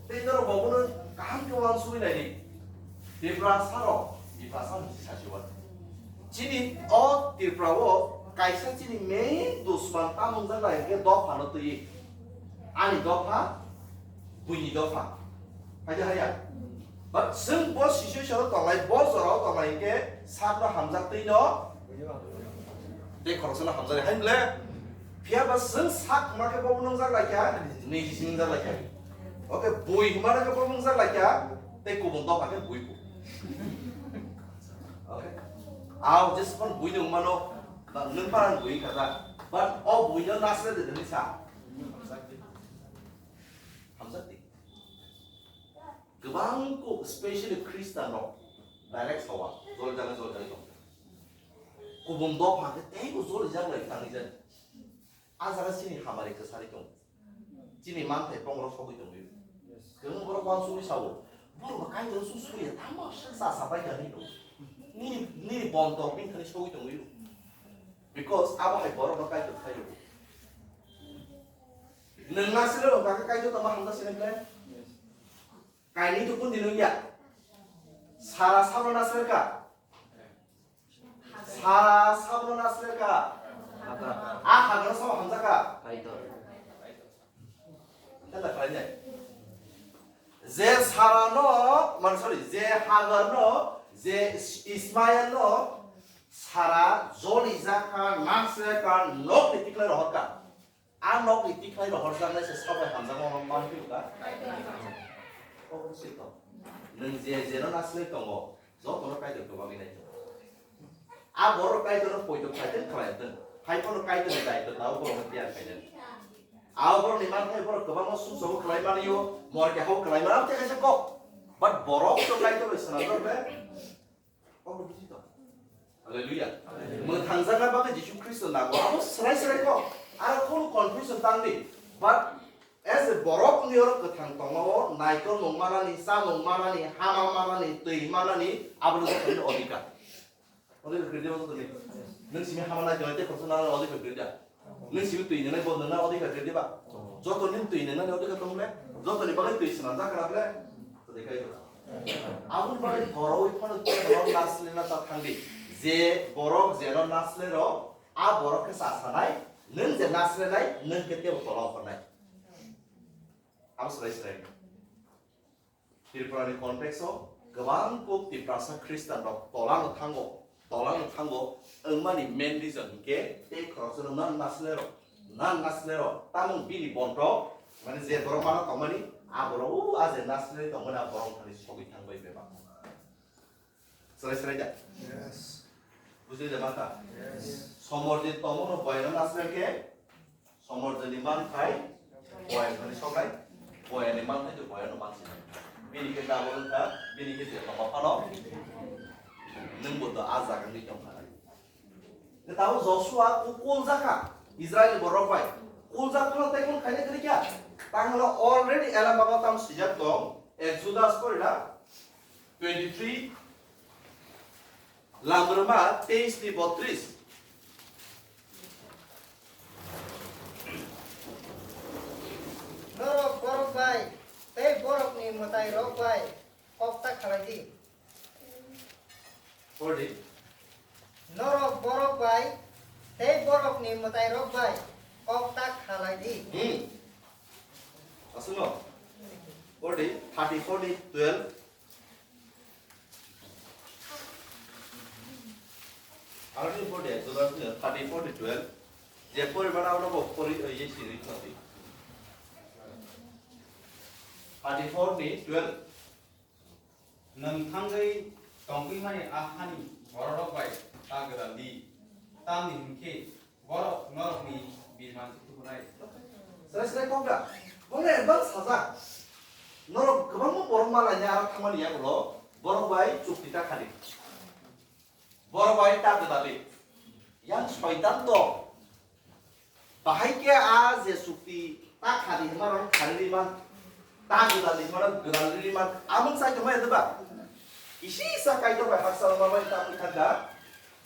Tei norok bo bono kaham khe uansugwi nai di. Tiprasa rok, Tiprasa ni sasi wan. Chini o Tripura o kaisa chini main dusman tamo wngjak lai hwnkhe dopha no twi. Ani dopha, buini dopha. Hai de haya. But chwng bo situation o tonglai, bo jora o tonglai hwnkhe sakno hamjak twi no. Tei khoroksa no hamjak hai mle. Phiya ba chwng sak hwnma khe bo nungjak lai kha, niji si nungjak lai kha. Okay, bui hwnma khe bo nungjak lai kha, tei kubun dopha khe bui ku. Okay. Aw, jesphang bui nung mano, ba nung parang bui kha da. But o bui no nasle de nini sa. Hamjak di. Kwbang kuk, specially Christian rok, direct sawa, jol jaga, jol jaga tong. Kubun dopha khe teibo joli jak lai thangwi jani. A jaga chini hamari kwsari tong. Chini manthai pongrok sogwi tongwi. Kwbang borok uansugwi sao. Borok bo Kaitor sung suriya, tamo sa sa pai kha hinwi. Nini, nini bontok bini thani sogwi tongwi. Because abo hai borok no Kaitor thaio. Nwng nasle rok kha khe Kaitor tamo hamjak sinai khe? Kainwi to kundi nung ya? Sara sabro nasle ka? Sara sabro nasle ka? A Hagar no sabo hamjak ka? Kaitor. Kata khlainai. Je Sara no, man, sorry, je Hagar no, je Is-, Ismael no, Sara joli jak kha, nasle ka, nok ni tikhlai rohor ka. A nok ni tikhlai rohorjaknai se sabai hamjakma man phiru ka? Obo se to. Nwng je jeno nasilai tongo, jotono Kaitor kwbangwi nai tongo. A borok Kaitorno poito khlai tong khlai tong. Hai phano Kaitorni daitw tao borokno tiyar khainani. A borokni manthai borok kwbangma sumsogo khlai manio, morke hao khlai mano tei kaisa kok. But borok to Kaitor bai swnamjak le. Hallelujah. Mwthangjakna bagwi Jisu Khristo nango. Abo srai srai kok. Aro kono confusion tang di. But as a borok wngwi oro kwthang tongmao, naikol nung manani, chamung manani, hama manani, twi manani, abo no jotono odhikar. Odhikar kwrwi di, jotono. Nwng simi hama nai tongo tei khoroksa nanani odhikar kwrwi da. Nwng simi twi nwngnai bo nwngnai odhikar kwrwi di ba? Joto nini twi nwngnani odhikar tong le? Jotoni bagwi twi swnamjak kha na ble? Twi khai do. Aboni bagwi borok phano twi borok nasle na ta thang di. Je borok jeno nasle rok, a borok khe sa sanai, nwng je nasle nai, nwng khe tebo tola ongkhornai. Abo swrai swrai. Tripura ni context o kwbang kuk Tiprasa Khristan rok tola no thango. Tola no thango, wngmani main reason hinkhe tei khoroksa no nan nasinai rok, nan nasinai rok, tamung bini bontok, mane je borok mana tongmani, aborok o a je nasinai tongmani a borok thani sogwi thangbai bebak. Chwrai chwrai da? Yes. Bujui da mata? Yes. Somor je tongmano boyano nasinai khe, Somorjani manthai, boyani sokai, boyani manthai to boyano mansinai. Bini khe double wngkha, bini khe je tongma phano, nwngbo to a jaga wngwi tongkha. Khe tabuk Joshua ku-, kuljak kha, Israilni borok bai. Kuljak phano tei kung khaina kwrwi kha. Tanglo already elembao tam swijak tong, Exodus porina, twenty-three, Lamrwma teis ni botris. Norok borok bai tei borokni mwtairok bai kok ta khalai di. Pori. Norok borok bai tei borokni mwtairok bai kok ta khalai di. Hmm. Asuno. Pori thirty-four ni twelve. Aroni pori Exodus ni thirty-four ni twelve. Je poriman abo bo pori, eh, ye siri khati. Thirty-four ni twelve. Nwng thangwi tongwi mani a hani bororok bai ta gwdal di. Tamni hwn khe borok norokni birman se tukunai. Srai srai kok da. Bole bang sajak. Norok kwbangma borok malai ni aro thangmani yagulo borok bai chukti ta khadi. Borok bai ta gwdali. Yang soitan to. Bahai khe a je chukti ta khadi hwnma rok khadi ri man. Ta gwdali hwnma rok gwdali ri man. Amung sai tongmai deba. Isi sa Kaitor bai haksa rok bai ta phi thangda.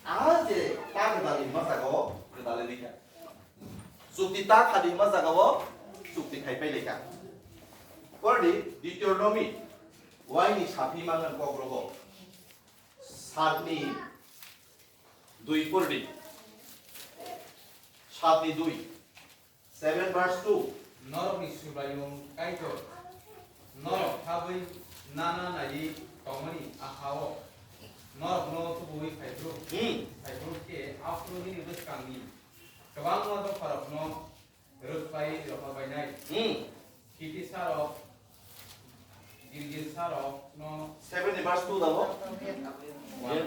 A je ta gwdali hwnma jaga o gwdali ri kha. Chukti ta khadi hwnma jaga o chukti khai pai lai kha. Pordi Deuteronomy waini saphi mangan kok rogo. Satni dui pordi. Satni dui. Seven verse two. Norokni Subraiyung Kaitor norok habwi nana naiwi tongmani a ha-o norokno tubuwi phaibruk, hmm, phaibruk khe aphuru nini bwskangni kwbangma dopharokno rwkhlai rwkha bainai. Hmm. Khitisarok, Gilgilsarokno. Seven ni verse two da bo?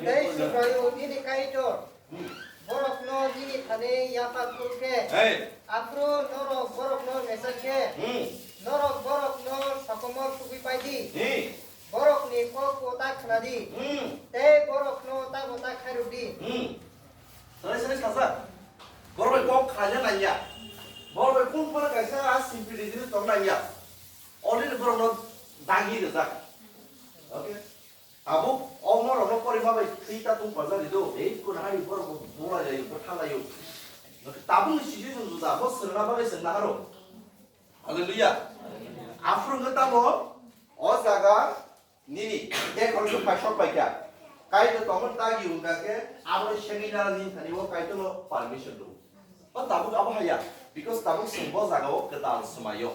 Tei Subraiyung nini Kaitor, hmm, borokno nini thani yaphar phuru khe, hey, aphuru norok borokno mesa khe, hmm, norok borokno sokomor tubui pai di. Hmm. Borokni kok o ta khna di. Hmm. Tei borokno tamo ta khairok di. Hmm. Sarai sarai sajak. Borok bai kok khlaina nangya. Borok bai kung phano kaisa a simpli rijini tong nangya. Already borokno dagi rijak. Okay. Tabuk o norokno porima bai thwi ta tung pajak rido. Ei kun hari borok bo bulai laio, bwtha laio. Tabukni situation juda, bo swrwngna bagwi swngna haro. Hallelujah. Aphuru wngkha tamo o jaga nini tei khoroksa paisok paikha. Kaitor tongmani tagi wngkha khe aboni sengwi nana nini thani o Kaitorno permission rw. O tabuk abo haya, because tabuk chwng bo jaga o kwtal swmaio.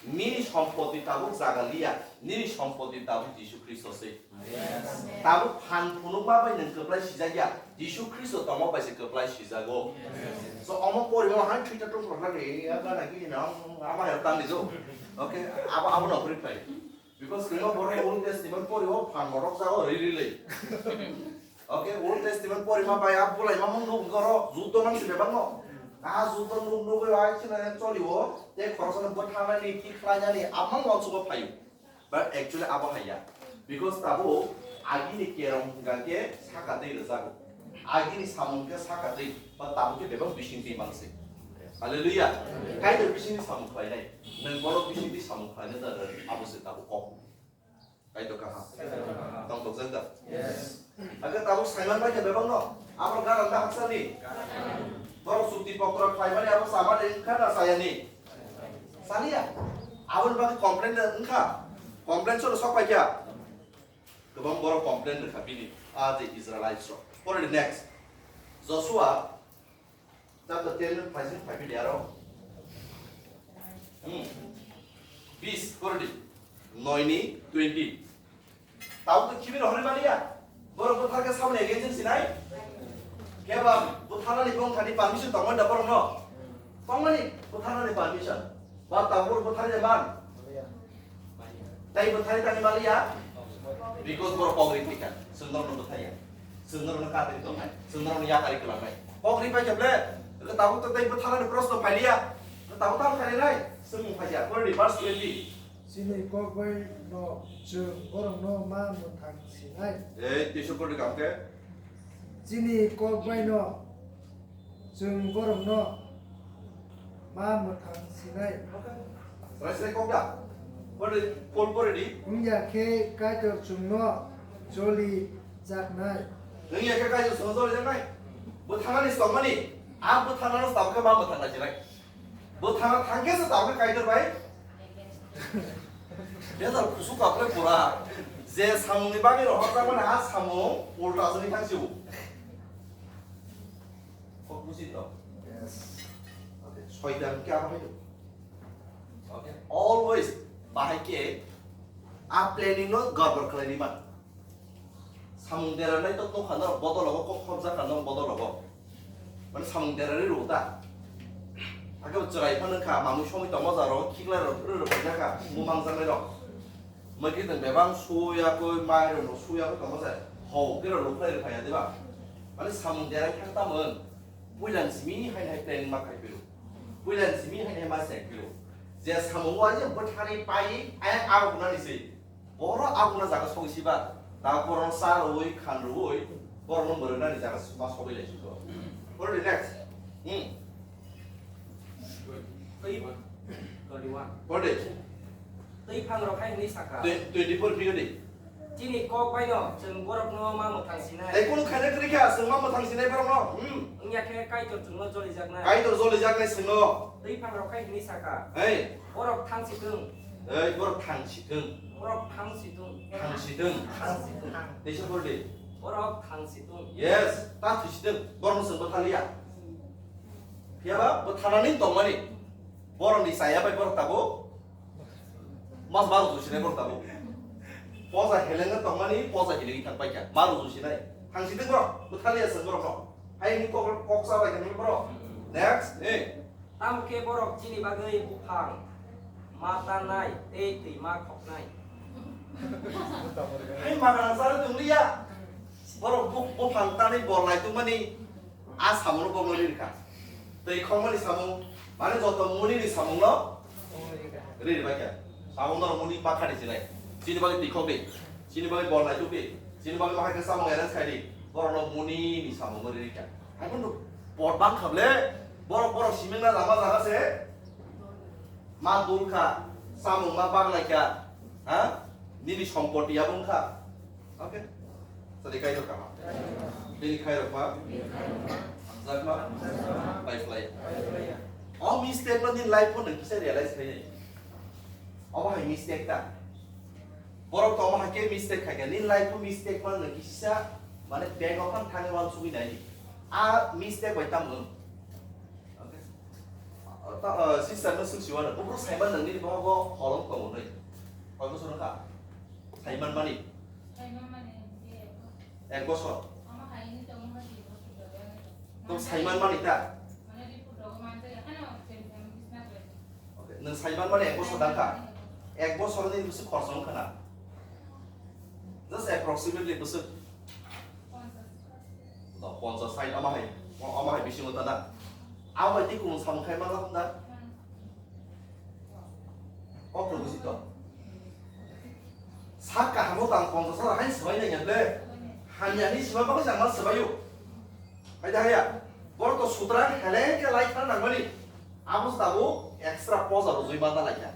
Nini sompoti tabuk jaga liya, nini sompoti tabuk Jisu Khristo se. Tabuk phan phunukma bai nwng kwplai sijak ya, Jisu Khristo tongma bai se kwplai sijago. So omo porima hai thwita tong korna ni ya gana gini na ama ya tang dijo. Okay, abo abo no kuri phai. Because kino borok Old Testament porima phan borok jago ri ri lei. Okay, Old Testament porima bai a bulai ma mung nuk goro juto man se bebak no. A juto nuk nuk bai ai china choli o te khoroksa no bwthanani ki khlainani amang wal sugo phayu. But actually abo haiya. Because tabuk agini kerong hwnkha khe saka twi rwjago. Agini samung khe saka twi, but tabuk khe bebak bising twi manse. Hallelujah. Kaitor bisingni samung khlainai. Nwng borok bisingni samung khlainai da abo se tabuk kok. Kaitor kaham. Tongthokjak da? Yes. Aga tabuk Saiman bai khe bebak no. Abo gana da haksani. Borok chukti pokra khlaimani abo sama de wngkha na sayani. Saliya. Aboni bagwi complain de wngkha. Complain sono sok paikha. Kwbang borok complain rwkha bini. A je Israelites rok. Pore next. Joshua chapter ten no phaising phai bini aro. Hmm. Bis pore di. Noi ni twenty. Tau to khibir hori baliya. Borok bwthar khe saboni against sinai? Khe ba bwtharnani bongthani permission tongmani da borokno? Tongmani bwtharnani permission. Ba tabuk bwtharya man? Tai bwthari tani maliya? Because borok kok ri phika. Chwng norokno bwthaya. Chwng norokno katari tongnai. Chwng norokno yakari kwlangnai. Kok ri phai khe ble, tabuk to tai bwtharnani cross no phailiya. Tabuk tamo khainai. Chwng mung phaikha. Pori verse twenty. Chini kok bai no chwng borokno ma mwthang sinai. Ei, twiso pori kam khe. Chini kok bai no chwng borokno ma mwthang sinai. Rai sai kok da. Pori, Paul pori di. Wngya khe Kaitor chwngno choli jaknai. Wngya khe Kaitor chwngno choli jaknai. Bwtharnani tongmani. A bwtharnano tabuk khe ma mwthang sinai. Bwthana thangkhe se tabuk Kaitor bai. Bethal kusu kaple pura. Je samungni bagwi rohorjakmani a samung ulta jani thangsiu. Kok buji to. Yes. Okay. Soitan khe abo hai. Okay. Always bahai khe a planning no gabor khlaini man. Samung deranai to tongkha norok bodol rogo, kok khopjak kha norok bodol rogo. Mane samung derarwi rw ta. Hakhe bo chwrai phano kha, mamui somoi tongma jaro, khiklai rok, rw rok kha, mumang janai rok. Magi tong bebang suya koi, mai rok no suya koi tongma jai. Ho, khe rok rok khlai rw phai ya, diba? Mane samung derai thang tamon. Puilan simi hai hai planning ma khai piru. Puilan simi hai hai ma sai piru. Je samung wa je bwthani pai, ai abo nani sei. Borok abuna jaga sogwi siba, ta borok cha rwui, khan rwui, borokno mwrwknani jaga ma sogwi lai siko. Pore di next. Hmm. Twi-, twenty-one. Pore di. Twi phang rok hai hwnwi saka. Twe-, twenty-four phiri di. Chini kok bai no chwng borokno ma mwthang sinai. Tei kunu khaina kwrwi kha, chwng ma mwthang sinai borokno. Hmm. Wngya khe Kaitor chwngno jolijaknai. Kaitor jolijaknai chwngno. Twi phang rok hai hwnwi saka. Hey. Borok thang si thung. Ei, borok thang si thung. Borok thang si thung. Thang si thung. Thang si thung. Teisa pore di. Borok thang si thung. Yes, ta thwi si thung. Borok no chwng bwthaliya. Phiya ba bwthanani tongmani. Borok ni chaya bai borok tabuk. Mas ma rwjak sinai borok tabuk. Poja heleng tongmani, poja heleng thang paikha. Ma rwjak sinai. Thang si thung borok. Bwthaliya chwng borok no. Hai ni kok, kok cha bai kha borok. Next, eh. Tamo khe borok chini bagwi buphang, ma tanai tei twi ma khoknai. Hai magrang sari tongliya. Borok bu-, buphang tanwi bol lai tongmani a samono borokno ri rikha. Twi khokmani samung, mane joto munini samungno ri ribaikha. Samung norok muni bakha di sinai. Chini bagwi twi khok di. Chini bagwi bol lai tuk di. Chini bagwi bahai khe samung arrange khai di. Borokno munini samungno ri rikha. Hai phano pot bang kha ble, borok, borok siming na lama jaga se ma dul kha, samung ma bang lai kha, ha? Nini sompoti ya bung kha. Okay? Sadi kai rok kama. Nini khai rok ma? Hamjak ma? Bai phlai. O mistake no nini life o nang kisa realize khai nai. Obo hai mistake ta. Borok tongma hai khe mistake khai kha. Nini life o mistake ma nang kisa mane bank o phan thangwi uansugwi nai. A mistake bai tamo. Okay. Ta, uh, sister no swngsi uanw, buphuru Simon nangni bo bo holong tongo nai. Koi bosor kha? Simon mani? Simon mani, ye. Ek bosor. Ama hai ni tongo ma di bosor. To Simon mani ta? Mane di phuto ko man te, ano sem sem bisna ko. Okay, nwng Simon mani ek bosor dang kha? Ek bosor ni bwswk khorsa wng kha na? Just approximately bwswk. No, ponchas sait ama hai, ama hai bisingo ta na. Abo bai tei kung samung khai manla hwn da. Kok to busi to. Sak kahamo tang ponchas sara hai swbai nai ble. Hamya ni swbai bagwi jang ma swbai o. Hai da haya. Bor to sutra hele ke lai thar nang mani. Abo se tabuk extra poja rwjui manna lai kha.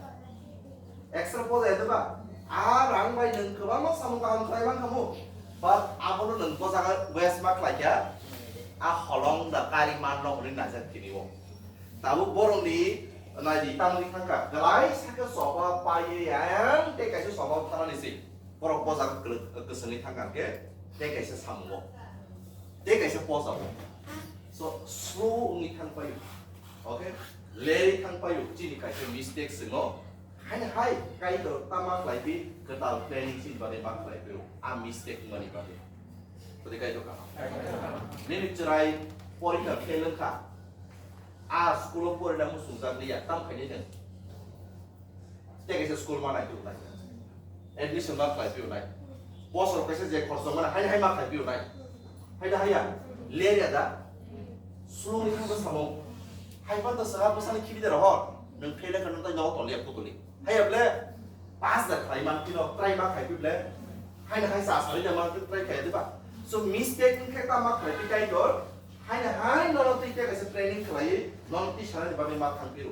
Extra poja ya ba? A rang bai nwng kwbangma samung kaham khlai man khamu. But abono nwng bo jaga waste ma khlai kha. A holong da kari man no hwnwi naijak tini o. Tabuk borok ni nai di tamni thang kha. Glai sakhe choba pai yang tei kaisa choba thanani se. Borok bo jaga kwlwk-, kwswngwi thang kha khe tei kaisa samung o. Tei kaisa poja o. So, slow wngwi thang paio. Okay? Lerwi thang paio. Chini kaisa mistake swngo. Haino hai, Kaitor ta ma khlai di, kwtal planning chini bagwi ma khlai di. A mistake wngmani bagwi. Todi kai doka. Nini chwrai porikha fail wngkha. A school o porina muchungjak liya, tam khaini nwng. Tei kaisa school ma nai phiyonai. Admission ma khlai phiyonai. Bosor kaisa je khoroksa mani hai hai ma khlai phiyonai. Hai da haiya? Ler ya da? Slow ni thangma samung. Hai phan to saka bwsani khibi da rohor. Nwng fail wngkha nwng tai nogo toli ya putuli. Haiya ble? Pass da khlai man phino try ma khai phi ble. Hai na hai sa sari da man phino try khai diba. So mistake wngkhe ta ma khlai phi kai dor. Haino hai nono twi tei kaisa training khlaiwi nono twi sanani bagwi ma thang phiro.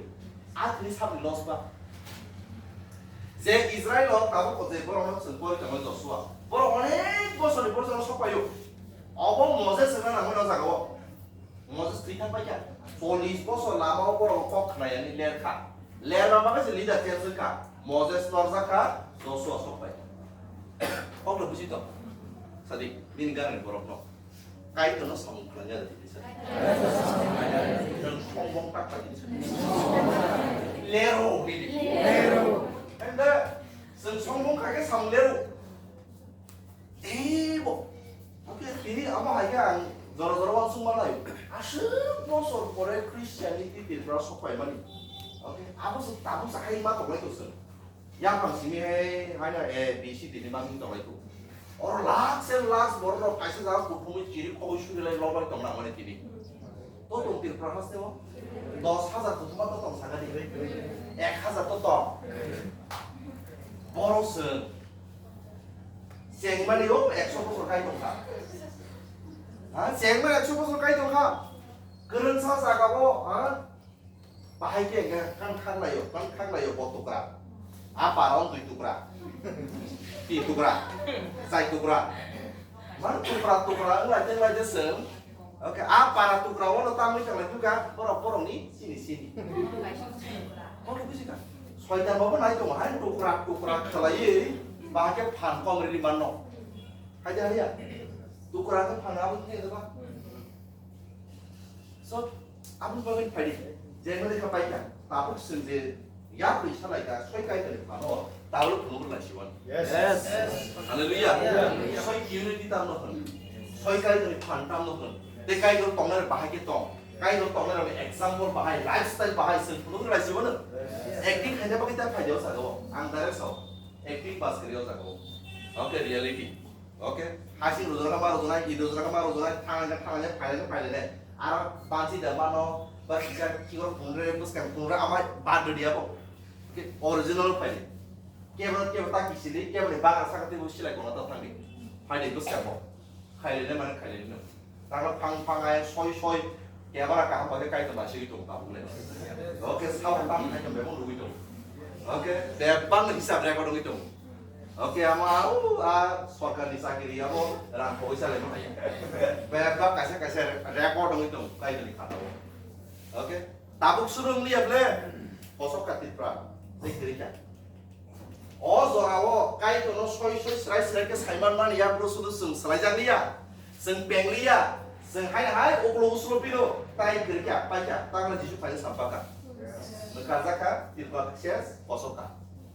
A thini sabni loss ba. Je Israel o tabuk o je borok no chwng pori tongmani Joshua. Borok onek bosor ni borok no sokpaio. Obo Moses wngna nangmani o jaga o. Moses thwi thang paikha. Chollish bosor lama o borok kok khnayani ler kha. Ler lama kaisa leader change wngkha. Moses norjak kha, Joshua sokpai. Kok no buji tong. Sadi, nini gana ni borok no. Kaitor no samung khlai ya di sa. Nwng songbong tak tak di sa. Lero, nini. Lero. Enda, nwng songbong kha khe samung lero. Teibo. Oke, tini amo hai khe ang jora jora uansuk manai. Aswk bosor pore Christianity Tripura sokpai mani. Oke, abo se tabuk sa hai ma tonglai to se. Yaphang simi hai, haino A, B, C, D ni mangni tonglaikho. Oro lakhs and lakhs bororok kaisa jaga kuthumwi chiri khogwi surilai lobai tong nangmani tini. To tong Tripura haste o? Dos hajar kuthuma to tong sakani. Ek hajar to tong. Borok chwng chengmani o ekso bosor kai tongkha. Ha, chengmani ekso bosor kai tongkha. Kwrwngsa jaga o, ha? Bahai khe hwnkhe kan khak laio, kan khak laio bo tukra. A para o dui tukra. Tin tukra. Chai tukra. Man tukra tukra wng lai teng lai de chwng. Oke, a para tukra o no tamwi tong lai tukha, borok borok ni sini sini. Oke, buji kha. Soitan bo nai tongo hai tukra tukra khlaiwi bahai khe phan kom rili manno. Hai de haiya. Tukra khe phan abo thai de ba. So, aboni bagwi phaidi, je mani kha paikha, tabuk chwng je yapri salaikha, soi Kaitorni phano, tabuk phunuk lai siwan. Yes. Yes. Hallelujah. Hallelujah. Soi unity tamno hwn. Soi Kaitorni phan tamno hwn. Tei Kaitor tongnai bahai khe tong. Kaitor tongnai example bahai, lifestyle bahai, chwng phunuk lai siwan. Yes. Acting khaina bagwi ta phaidi o sago. Ang direct sao. Acting pass kari o sago. Okay, reality. Okay, hasing rojak ma rojak nai, i rojak ma rojak nai, thanglai nai, thanglai nai, phailai nai, phailai nai. Aro bansi da mano, ba kisa kikor phunre, bwskang phunre, ama bad do diya bo. Ke original phailai. Kebo, kebo ta kisili, kebo ni bagra saka tei bo silai kono ta thangdi. Phailai bwskang bo. Khailai nai mane khailai nai. Tangla phang phang ai soi soi kebara kaham bagwi Kaitor naisingwi tongo tabuk le. Oke, sao tang Kaitor bebak nugwi tongo. Oke, bebak ni hisab record wngwi tongo. Oke, ama au a sorkar ni chakiri abo rang khogwi salai ma haya. Bebak kaisa kaisa record wngwi tongo Kaitor ni khatao. Oke, tabuk suru wng liya ble kosok ka Tripura. Tei kwrwi kha. O jorao Kaitorno soi soi srai srai khe saiman mani ya, bro, sudu chwng swlaijak liya, chwng peng liya, chwng hai hai uklo uslo pino tai kwrwi kha, pai kha, tangla Jisu phaino sampaka. Mwkarjak kha, Tripura khe kosok kha.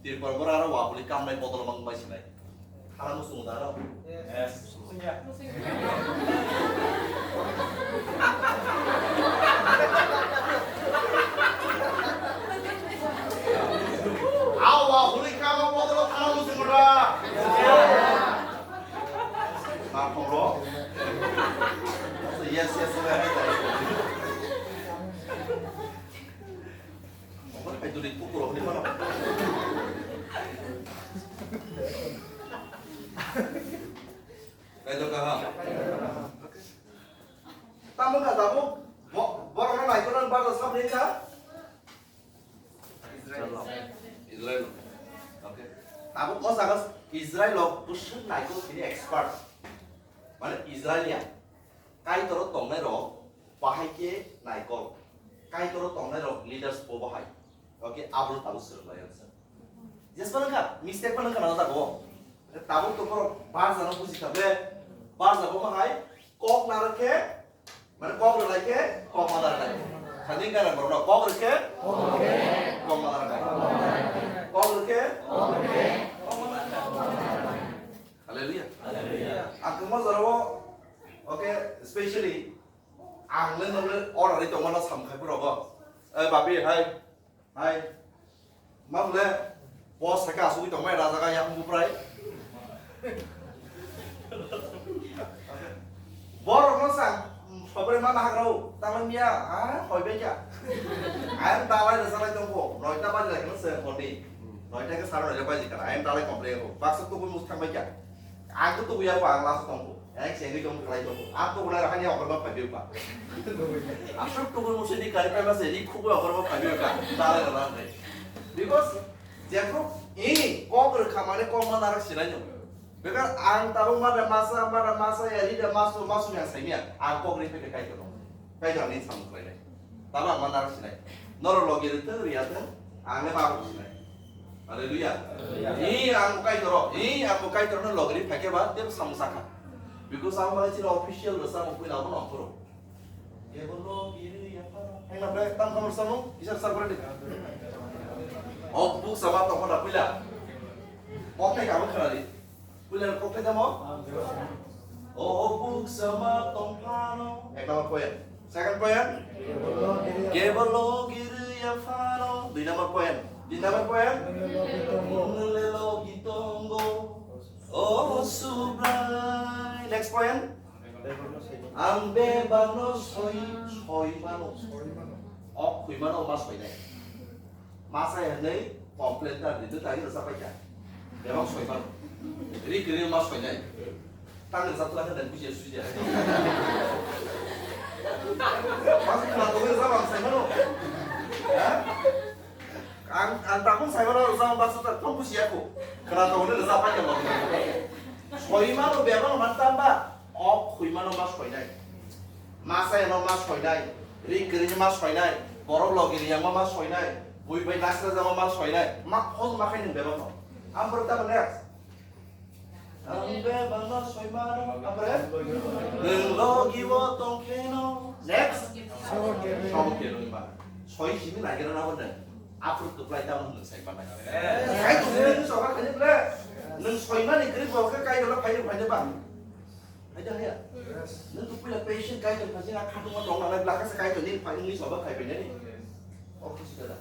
Tripura bora aro wabuli kamnai bodol mang bai sinai. Hala muchung da aro. Yes. Awa, huli kama bodolo thana muchung da. Ma phoro. Yes, yes, yes. Omo hai duri kukur holi mana. Kaitor kaham. Tamo kha tabuk bo-, borok no naikolna barja sabni kha? Israel. Israel. Okay. Tabuk o jaga Israel o bwswk naikol sini expert. Mane Israel ya. Kaitor o tongnai rok bahai khe naikol. Kaitor o tongnai rok leaders bo bahai. Okay, abo tabuk swrwng lai ang sa. Jespa nang kha, mistake pa nang kha na jago. Tabuk to borok barja no buji kha be, barja bo ma hai, kok narwk khe, mane kok rwlai khe, kok ma narwk lai. Khajin gana borok no, kok rwkhe, kok ma narwk lai. Kok rwkhe, kok ma narwk lai. Hallelujah. Hallelujah. Ang kwma jorao Bo saka asugwi tongmai rajaga yakung buprai. Borok no sang sobrai mana hagrao tangmani ya a hoi bai kya. Ayang dalai rasa lai tongko noita baji lai kena sen honi. Noita ke sara noita baji kana ayang dalai komplai ko baksa tuku mus thang bai kya. Ang tuku ya ko ang laso tongko. Ayang sengwi tong khlai tongko. Ang tuku lai rakhani okor ba phabi ba. Asuk tuku musi di kari pai mase di khubo okor ba phabi ba. Dalai rasa lai. Because jephru ini kok rwkha mane kok ma narak sinai no. Bekar ang tabuk mada masa, mada masa ya, rida masu, masu yang saimia. Ang kok ri peke kai kono. Kai jani samung khlai nai. Tabo ang ma narak sinai. Noro logi ri teng ri ya teng, ang le ba sinai. Hallelujah. Hallelujah. I ang kai toro, i ang kai toro no logi ri phake ba, tebo samung saka. Because ang ma chini official rasa mo kuila mo no koro. Kebolo kiri ya pa. Heng na bre tam kamar samung, kisar sar kore ni. Ok buk sama tong kona puila. Ok kai kamu kena di. Puila kok kai tamo. O buk sama tong kano. Ek number point. Second point. Kebolo kiri ya fano. Dui number point. Tin number point. Nulelo gitongo. O subrai. Next point. Ang bebakno soi, soi mano. Ok, khwi mano, ma soi nai. Ma sai hwnwi complain ta di, ta di rwchap pai kha. Bebak soi mano. Ri kwrwi ma soi nai. Tang rwchap tla khe dan bujiya sujiya. Ma sai khna tongwi rwchap ang sai mano. Ha? Ang, ang takung sai mano rwchap ang baksa ta thong bujiya kho. Khna tongwi rwchap pai kha. Soi mano bebak man tamba. Ok khwi mano ma soi nai. Ma sai no ma soi nai. Ri kwrwi ma soi nai. Borok logi riyang ma soi nai. Bui bai nasra jama ma soi nai. Ma hol ma khai nung bebak no. Ambre ta next. Ang bebak no soi ma no. Ambre. Nung logi wo tong khe no. Next. Sabo khe nung ma. Soi simi lagi na bo nung. Aphuru kwplai tamo nung sai ma nai. Sai to nung soi ma khai nung ble. Nung soi ma ni kwrwi bo khe kai dolo khai nung khai ba. Haida haya. Yes. Nang tu puila patient kai kan phaji na khatungma tong nang blaka se kai kan ni phai ni soba khai pene ni. Yes. Office kada.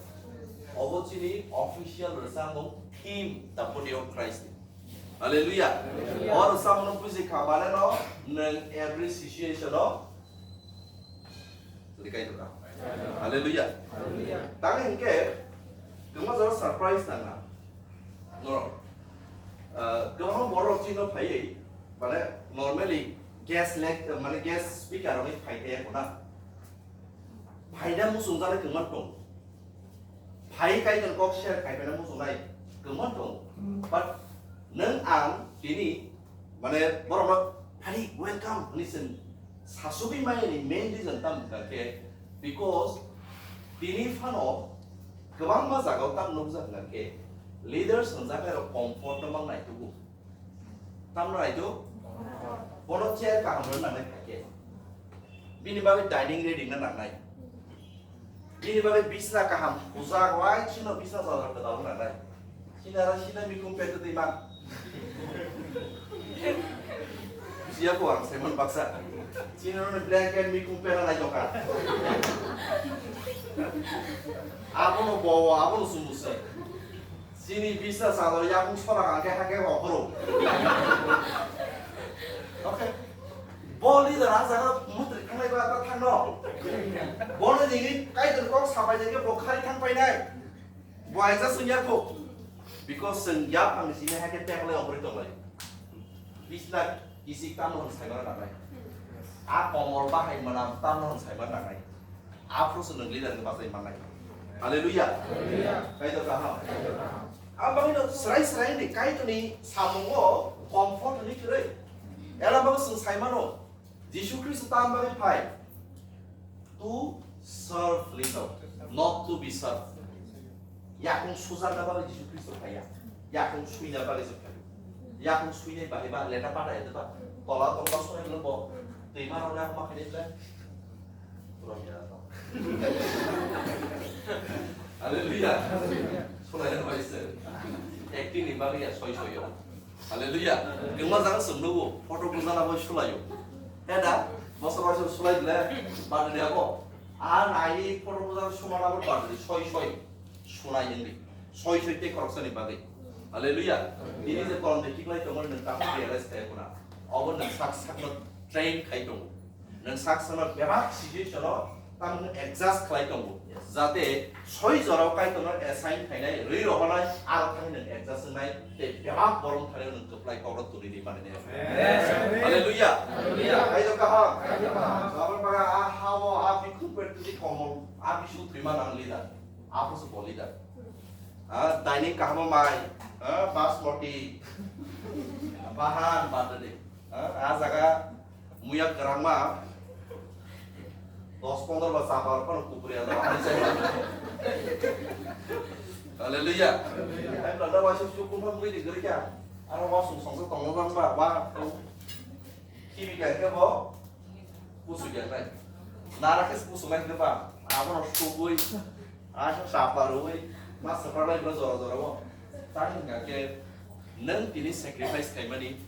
Obo chini official rwchapmung theme the body of Christ. Hallelujah. Hallelujah. Or rwchapmung no buji kha mane no nang every situation o Tuli kai dura. Hallelujah. Hallelujah. Tang hingke, kema jora surprise nang na. No. Uh, kema borok chino phai, mane normally guest lek, mane guest speaker rok phai te ko na. Phai da musung jale kema tong. Phai kai ton kok share khai pena musung nai. Kema tong. But nang ang tini, mane borok no phai welcome ni sen. Sasugwi maya ni main reason tamo hwnkha khe, because tini phano kwbangma jagao tamo nukjak hwnkha khe, leaders hwnjaknai rok comfort no mang naitugo. Tamo naitugo? Bono chair kaham rwna nangnai kha khe. Bini bagwi dining ready wngna nangnai. Bini bagwi bisna kaham hujak, wai chino bisna sajak kwtal wngna nangnai. Chini aro sina mikhum pet twi ma. Siya ko ang seman baksa. Chini aro blanket mikhum pet nai doka. Abono bowo, abono sumusa. Chini bisna sajak yakung sora hake hake hokoro. Okay. Bo leader a jaga mutri thangnai ba ta thangno. Bono nini kaitor kok sapai jage bo khari thang painai. Bo aisa sunya kho. Because seng ya phang sini hake teklai obri tonglai. Bisna kisik tamno hwn saimano nangnai. A komor bahai mwnam tamno hwn saimano nangnai. Aphuru se nwng leader ni bachai mannai. Hallelujah. Hallelujah. Kaitor kaham. Ang bagwi no srai srai ni Kaitor ni samungo comfort ni kwrwi. Ela bagwi swng sai mano. Jisu Khristo tam bagwi phai. To serve little, not to be served. Yakung sujakna bagwi Jisu Khristo phaiya. Yakung suina bagwi se phai. Yakung suinai bahai ba leta pata ya ba. Tola tongma sunai lo bo. Twi ma rok yakung ma khaini ble. Puron ya to. Hallelujah. Sunai ya bai se. Acting ni bagwi ya soi soi yo. Hallelujah. Kengma jang sung nugo. Photo bujana bai sulayo. He da. Bosor bai sulai ble. Badri abo. A nai photo bujana sumana bai badri soi soi. Sunai nengdi. Soi soi tei khoroksani bagwi. Hallelujah. Tini je kolom de kiklai tongo, nwng tamo realize khai khuna. Obo nwng sak sakno train khai tongo. Nwng sak sakno bebak situation o tamo nwng adjust khlai tongo. Jate soi jorao Kaitorno assign khainai, rwi rohornai, aro thani nwng adjust wngnai, tei bebak borom thani nwng kwplai kokno tuli di mani. Amen. Hallelujah. Hallelujah. Kaitor kaham. Kaitor kaham. Sabon baga a hao, a bikhu pertudi komol, a bisu thwima nang leader. Apo se bo leader. Ah, dining kaham mai, ah, basmati, bahan, badade. Ah, ah, jaga muya gerangma, dos pondro ba chapa rok phano kupri ya, ani sai. Hallelujah. Ai, brother, waisuk suk kumphang bui di gori kya? Aro wasung songsa tongmo bang ba, ba, tong. Kimi kya kya bo? Pusu kya nai. Nara kes pusu nai kya ba? Abo no sugui. Asa sapa rui. Mas sapa nai bo jora jora bo. Tang kya ke, nwng tini sacrifice khaimani,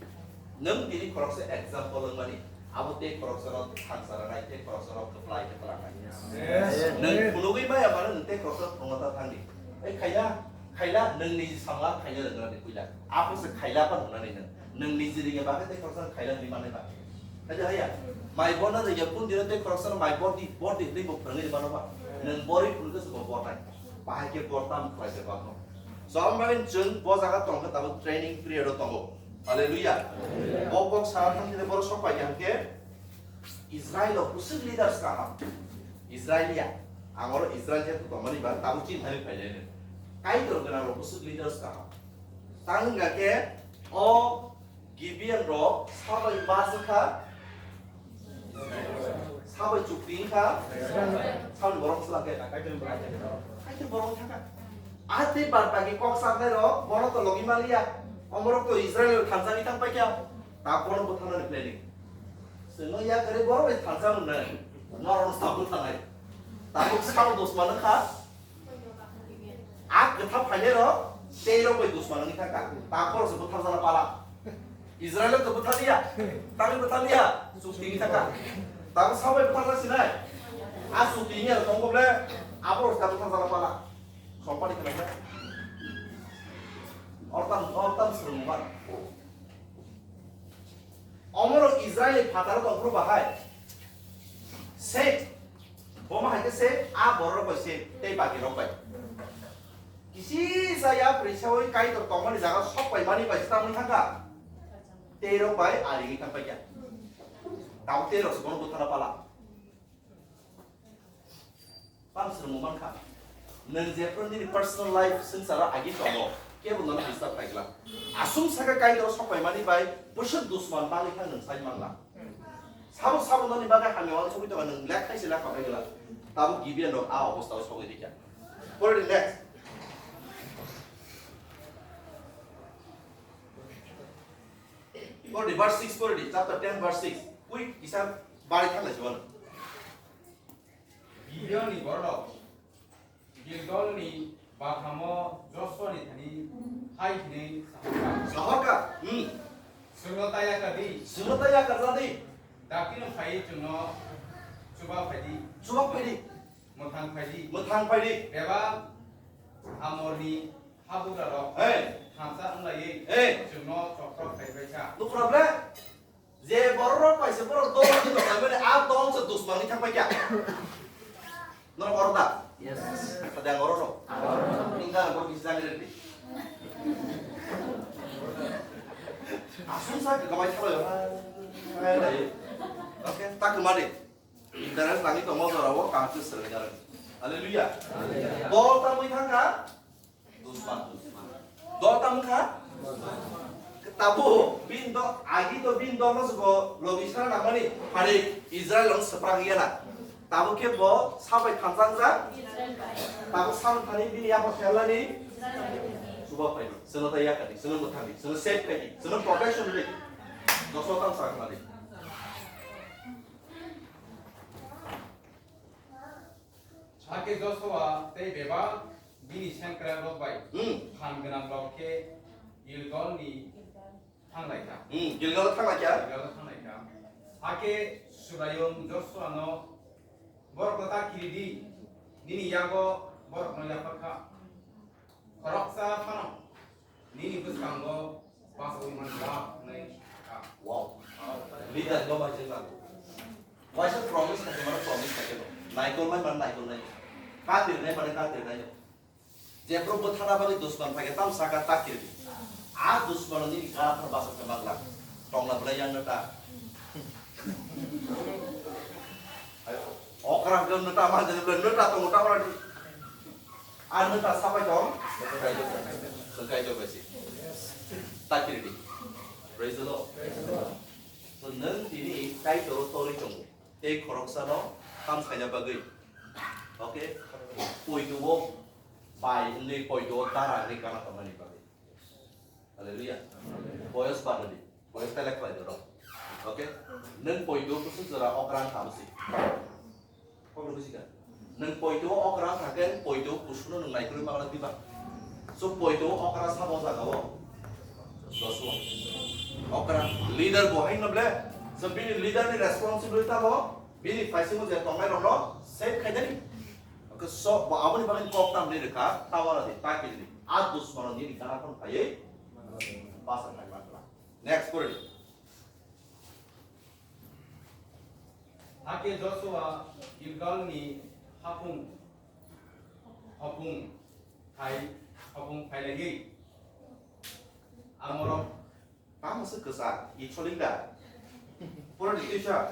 nwng tini khoroksa example wngmani, abo tei khoroksano thangsana nai, tei khoroksano kwplai khe twlang nai. Yes. Nwng phunugwi maya mano, nwng tei khoroksa phunugwi ta thangdi. Ei khaila, khaila, nwng niji samla khaina rwngna di puila. Aphuru se khaila pan hwnani nwng. Nwng niji ringya bagwi tei khoroksa khaila hwnwi mannai ba. Khaja haya. Mai borna ringya kun dino tei khoroksano mai bordi, bordi hwnwi bo phwrwngwi mano ba. Nwng borwi phunukhe se bo bornai. Bahai khe bor tam khlai se bakno. So, ang bagwi chwng bo jaga tongkha tabuk training period o tongo. Hallelujah. Bo kok sana thang khe borok sok pai kha hwnkhe Israel o bwswk leaders kaham. Israel ya. Ang oro Israel khe tongmani ba tabuk chini thani phainai. Kaitor gwnang rok bwswk leaders kaham. Tang wngkha khe o Gibeon rok sabai bas wngkha, sabai chukti wngkha, sabai borok swlak khe, Kaitor borok wngkha. A tei bad baki kok saknai rok, bono to logi maliya, omorok to Israel thansa ni thang paikha, ta bono bwtharnani planning. Chwngno yakarwi borok bai thansa rwnai, norok no tabuk thanai. Tabuk sao dosman wngkha, A kwthap phainai rok, tei rok bai dusman wngwi thangkha. Takor se bwtharjala pala. Israel to bwtharliya. Tangwi bwtharliya. Chukti wngwi thangkha. Tamo sabai bwtharjak sinai. A chukti wngya rok tongkho ble. Abo rok ta bwtharjala pala. Sompani khna. Ortam, ortam srwngmani. Omorok Israel ni phataro tongphuru bahai. Sep. Boma hai khe sep, a borok bai sep, tei baki rok bai. Kisi saya prisawi Kaitor tongmani jaga sok pai mani bai se tamni thangkha. Tei rok bai ari wngwi thang paikha. Tamo tei rok se bono bwthana pala. Tamo swrwngmung mankha. Nwng jephru nini personal life swngcharo agi tongo, kebo nono disturb khlai glak. Aswk sakha Kaitor sok paimani bai bwswk dusman bangwi kha nwng sai manglak. Sabo sabo noni bagwi hamya uansugwi tongo, nwng lekha se lekha bai glak. Tabuk Gibeon rok a obostha o sogwi rikha. Pore di next. Pore di verse six pore di, chapter ten verse six. Quick kisa bari thang lai se wano. Gideonni bororok Gilgalni bathamo Josuani thani hai hwnwi sahorkha. Sahorkha, hmm. Chwngno ta yakar di. Chwngno ta yakar ja di. Dakti no phaiwi chwngno chuba phai di. Chuba phai di. Mwthang phai di. Mwthang phai di. Bebak Amorni habugrarok Hey. Thansa wnglaiwi Hey. Chwngno choktrok phai bai kha. Nukra ble? Je borok rok paisa borok dol ni dol mane a dol se dusman ni thang pai kya? Norok oro da? Yes. Kada oro no. Inga borok bisa ngere di. Asung sa ke kamai thalo. Oke, tak kemari. Internet lagi tomo jora wo kaham se sering jalan. Haleluya. Dol ta mui thang ka? Dusman, dusman. Dol tamo kha? Tabo, bin do, agi do, bin do, no sugo, logi sana namani, hari Israel ang seprang iya na. Tabo khe bo, sabai thansa jak. Tabo sam thani bini yapha phelani. Suba pai, seno ta yakani, seno muthani, seno save kai, seno protection ri. Doso tang sa khlani. Hakhe Josua tei bebak bini sengkrakrok bai Hmm. Phan gwnangrok khe Gilgalni thang lai kha. Hmm, Gilgalo thang lai kha. Gilgalo thang lai kha. Hakhe Subraiyung Josuano, "Borokno ta kiri di, nini yago borokno yaphar kha." Khoroksa phano nini bwskango bachagwi man glak hwnwi sakha. Wow. Leader no bai jeng nango. Waisa promise khaikhe mano promise khaikhe no. Naikolnai mano naikolnai. Katirnai mano katirnai no. Jephru bwthana bagwi dusman phaikhe tam saka takir di. A dusmano nini gana phano bachakna bagla. Tongna belai yang neta. Okra hwnkhe neta ma jene belai neta tongo ta ora di. A neta sabai tong. Sengkai jok bai si. Takir di. Praise the Lord. So nwng tini Kaitor torwi tongo. Tei khoroksano ham khaina bagwi. Okay? Poito o bai wngwi poito o dara wngwi kana tongmani bagwi. Hallelujah. Boyos badali. Boyos tele khlai doro. Okay? Nwng poito o kusuk jora okra wng kha bwswi. Kokno buji kha? Nwng poito o okra wng kha khe poito o kusuno nwng naikolwi magwlak diba? So poito o okra sabo jaga o. Joshua. Okra leader bo haino ble. So bini leader ni responsibility tamo bini phaisingo je tongnai rokno save khainani. Okay, so bo aboni bagwi kok tam ni rwkha, tawara di, takil di. A dusmano nini gana phano phaiwi basa khai mangra. Next pori. Hakhe Joshua Gilgalni hapung, hopung phai, hopung phailaiwi Amorok. Tamo se kwchak, i choling da? Pura di teacher.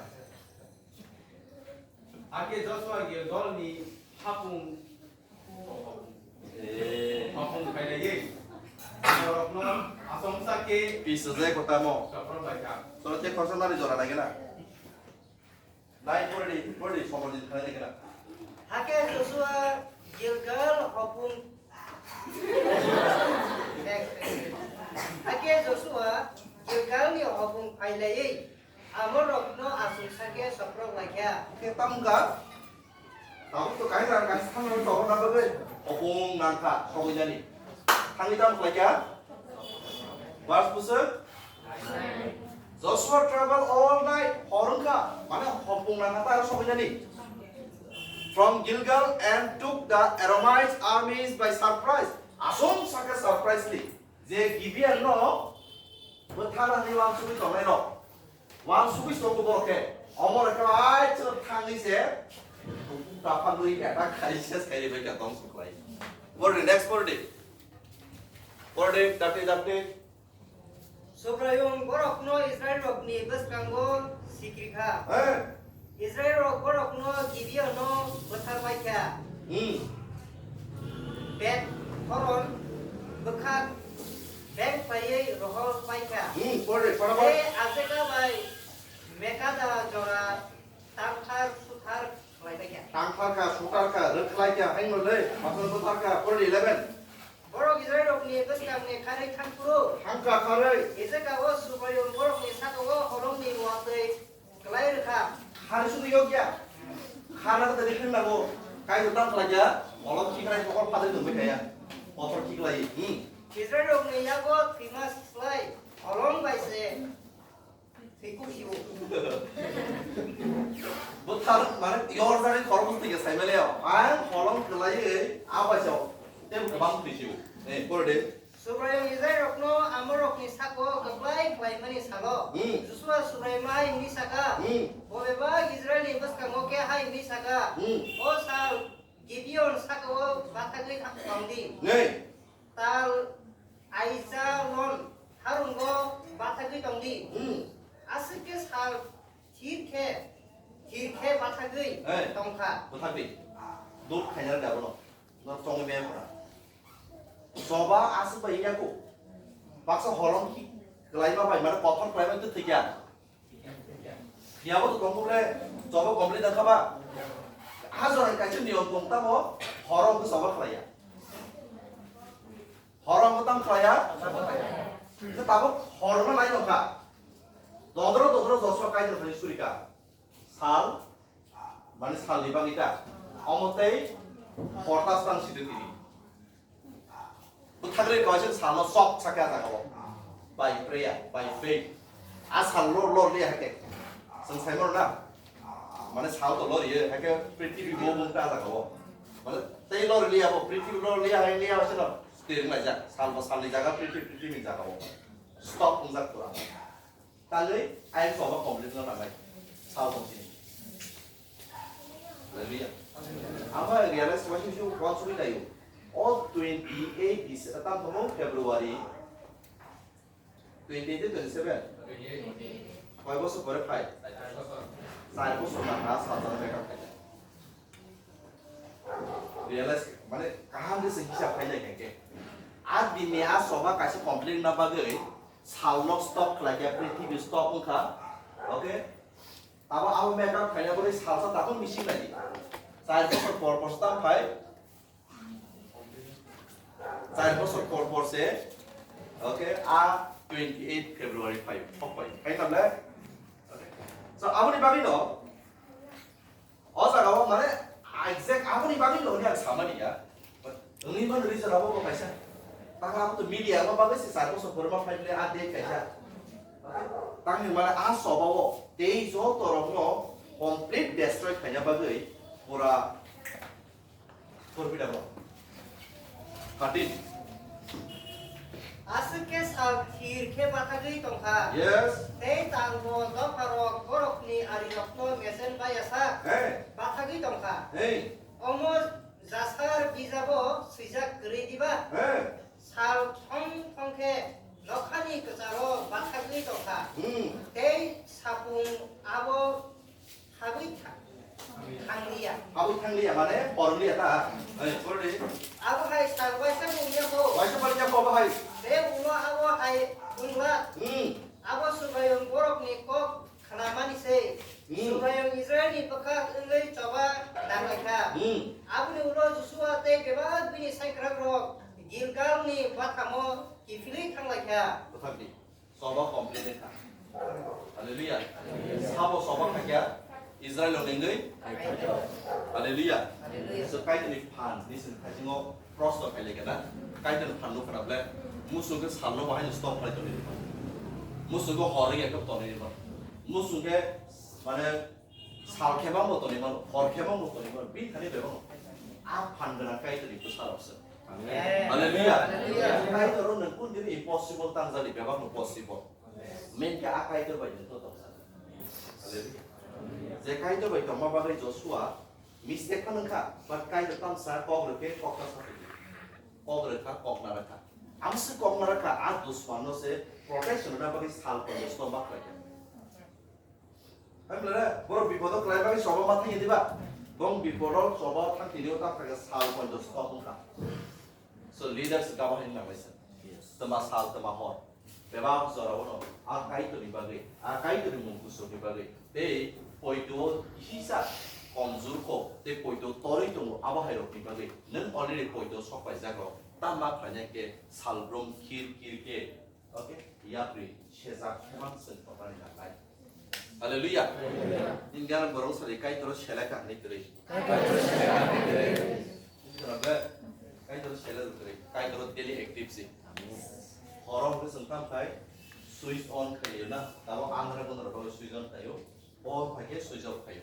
Hakhe Joshua Gilgalni hapung, eh, hapung phailaiwi Amorokno asongsa khe pisajak kotamo soprok bai kha. Toro te khorsa nari jora nai gana. Nai pore di, pore di, somor din khanai gana. Hakhe Joshua Gilgal hopung. Hakhe Joshua Gilgalni hopung phailaiwi Amorokno asongsa khe soprok lai kha. Khe tamga? Tabuk to kaisa kaisa thangwi tongna bagwi hopung nangkha sogwi jani. Thangwi tamo khlai kha? Verse bwswk? Joshua traveled all night, hor wngkha, mane hopung nangkha ta aro sogwi jani. From Gilgal and took the Aramaic armies by surprise. Asong sakhe surprisely. Je Gibeon no bwthana hwnwi wansugwi tongnai rok. Wansugwi tongo borok khe. Omo rok khe ai chwng thangwi se taphangwi attack khai se khairi bai kha tong suklai. Pore di, next pore di. Pore di, dapni dapni. Subraiyung borokno Israilrokni bwskango sikri kha. Eh. Israilrok borokno Gibeono bwthar pai kha. Hmm. Bet Horon bwkhak beng khlaiwi rohor pai kha. Hmm, pore, pore, pore. Tei Azeka bai Mekada jora tangthar suthar khlai pai kha. Tangthar kha, suthar kha, rwkhlai kha, haino le, aswk bwthar kha, pore eleven. Borok Israilrokni bwskangni kharwi thang phuru. Thang kha kharwi. Hijeka o Subraiyung borokni sakao holongni watwi Kwlai rwkha. Hari sudu yokya. Khana ta tadi khin nago. Kai utam khlaiya. Olok chikrai kokor phadai nungwi kaya. Kotor chiklai. Hmm. Israilrokni yago thwima slai holong bai se thwiku sio. Bwthar mane yor jani khoroksa thwikhe saimale. Ang holong kwlaiwi abaisao. Tebo kwbang thwisio. Eh, pore de. Subraiyung Israilrokno Amorokni sago kwplai khlaimani salo, hmm, Josua Subraiyung hai hwnwi sakha, hmm, Bo bebak Israilni bwskango khe hai hwnwi sakha, hmm, O sal Gibeon sakao bathagwi tong di. Nei. Tal Aijalon harungo bathagwi tong di. Hmm. Aswk khe sal thir khe, thir khe bathagwi, ei, tong kha. Bwthagwi. Dut khaina da bono. Norok tongwi maya phora. Choba aswk bai yaku. Baksa holong ki kwlaima bai, mane kothor kwlaima twi thwikya. Phiya bo to tongkuk le, choba complete wngkha ba? Ha jora kaisa niyom tong tamo, horo wngkha choba khlaiya. Horo wngkha tamo khlaiya? Khe tabuk horo no nai nokha. Dodro dodro Joshua Kaitor phai surika. Sal, mane salni bagwi ta. Omo tei hortas tang sidi tini. Bwthagre kaisa salno sok sakha jaga o. By prayer, by faith. A sal lor lor liya hake. Seng saimor na. Mane sal to lor ye hake prithibi bo bung ta jaga o. Mane tei lor liya bo prithibi lor liya hai liya sino. Twi wng laijak, sal bo salni jaga, prithibi, prithibi ni jaga o. Stop wngjak pura. Tangwi ayang choba complete wngna nangnai. Sal tong sini. Hallelujah. Amo realize khabai simi simi uansugwi naio. O twenty eight Dece-, tamo February, twenty eight twenty seven. Koi bosor pore phai? Char bosor na ha sal jana makeup khaijak. Realize, mane, kaham khe se hisab khainai khe. A dinni a soba kaisa complete wngna bagwi salno stop khlai khe, prithibi stop wngkha. Okay? Abo, abo makeup khaina bagwi salsa takhuk missing lai. Char bosor por por se tam phai. Char bosor por por se. Okay? A twenty eight February phai, phok phai. Khai tam le? Okay. So, aboni bagwi no, o jaga o mane exact aboni bagwi no hwnwi ang samani ya. Wngwi mano reason abo bo kaisa. Tang abo to media o bagwi se char bosor pore ma phai bile a date kaisa. Tang ni mane a soba o tei joto rok no complete destroy khaina bagwi pura Forbidden law. Thirteen. Aswk khe sal thir khe bathagwi tongkha. Yes. Tei tangbo dopharok borokni arirokno mesen baiya sa Hey. bathagwi tongkha. Hey. Omo jasar bijabo swijak kwrwi diba? Hey. Sal thong thong khe nokhani kwcharo bathagwi tongkha. Hmm. Tei sapung abo Habwi tha-, thangliya. Habwi thangliya mane porliya ta. Hai, porli. Abo hai sal waisa mungya ko. Waisa mungya ko abo hai. Be ulo abo hai bungla. Hmm. Abo Subraiyung borokni kok khnamani se. Hmm. Subraiyung Israilni bwkha wngwi choba nanglaikha. Hmm. Aboni ulo Josua tei bebak bini saikrakrok Gilgalni bathamo kiphilwi thanglaikha. Bwthakdi. Soba complete kha. Hallelujah. Sabo soba khaikya Israel o nengwi. Hallelujah. So Kaitorni phan ni sin khasingo prosto khaile kana. Kaitorni phan no khana ble. Musu ke salno bahai stop khlai toni. Musu go hor ya ke toni. Musu ke mane Sal khebang bo tongwi mano, hor khebang bo tongwi mano, bini thani bebak no. A phan gwnang Kaitorni bwsarok se. Amen. Hallelujah. Hallelujah. Kaitor o nwng kun dini impossible tangjali, bebak no possible. Main khe a Kaitor bai nwng to tongsa. Hallelujah. Je Kaitor bai tongma bagwi Joshua mistake phano wngkha, but Kaitor tamsa kok rwkhe kok ta sa kok rwkha, kok na rwkha. Amsi kok na rwkha, a dusman no se protection rwna bagwi sal ponchash no ma khlai kha. Hamlare, borok bipodo kwlai bagwi sobo ma thangya diba? Bong bipodo sobo thang tini o ta khaga sal ponchash stop wngkha. So leaders gabo hai nang laisa. Yes. Tama sal tama hor. Bebak jora uno a Kaitorni bagwi, a Kaitorni mung kusukni bagwi. Tei poito hisa komjur kho, tei poito torwi tongo abo hai rokni bagwi. Nwng already poito sok paijak rok. Tama khlaina ke sal brum khir khir ke Okay, yapri sejak khemang seng totani nangnai. Hallelujah. Indian borok sari Kaitor selai ka hwnwi kwrwi. Kaitor selai ka hwnwi kwrwi. Kaitor selai kwrwi. Kaitor daily active si. Horo hwnkhe chwng tam khai switch on khaio na. Tamo andhra gondra bagwi switch on khaio. Pohor phaikhe switch off khaio.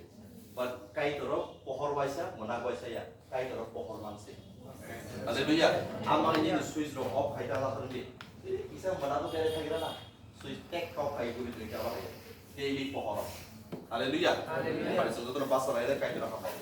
But Kaitorok pohor waisa, mwnak waisa ya. Kaitorok pohor mansi. Hallelujah. Amang nini switch rok off khai ta lathar di. Kisa mwnago bere thagira na. Switch tek off khai guri twi kaba hai. Daily pohor. Hallelujah. Hallelujah. Pai sung jotono basa lai Kaitorok hambai.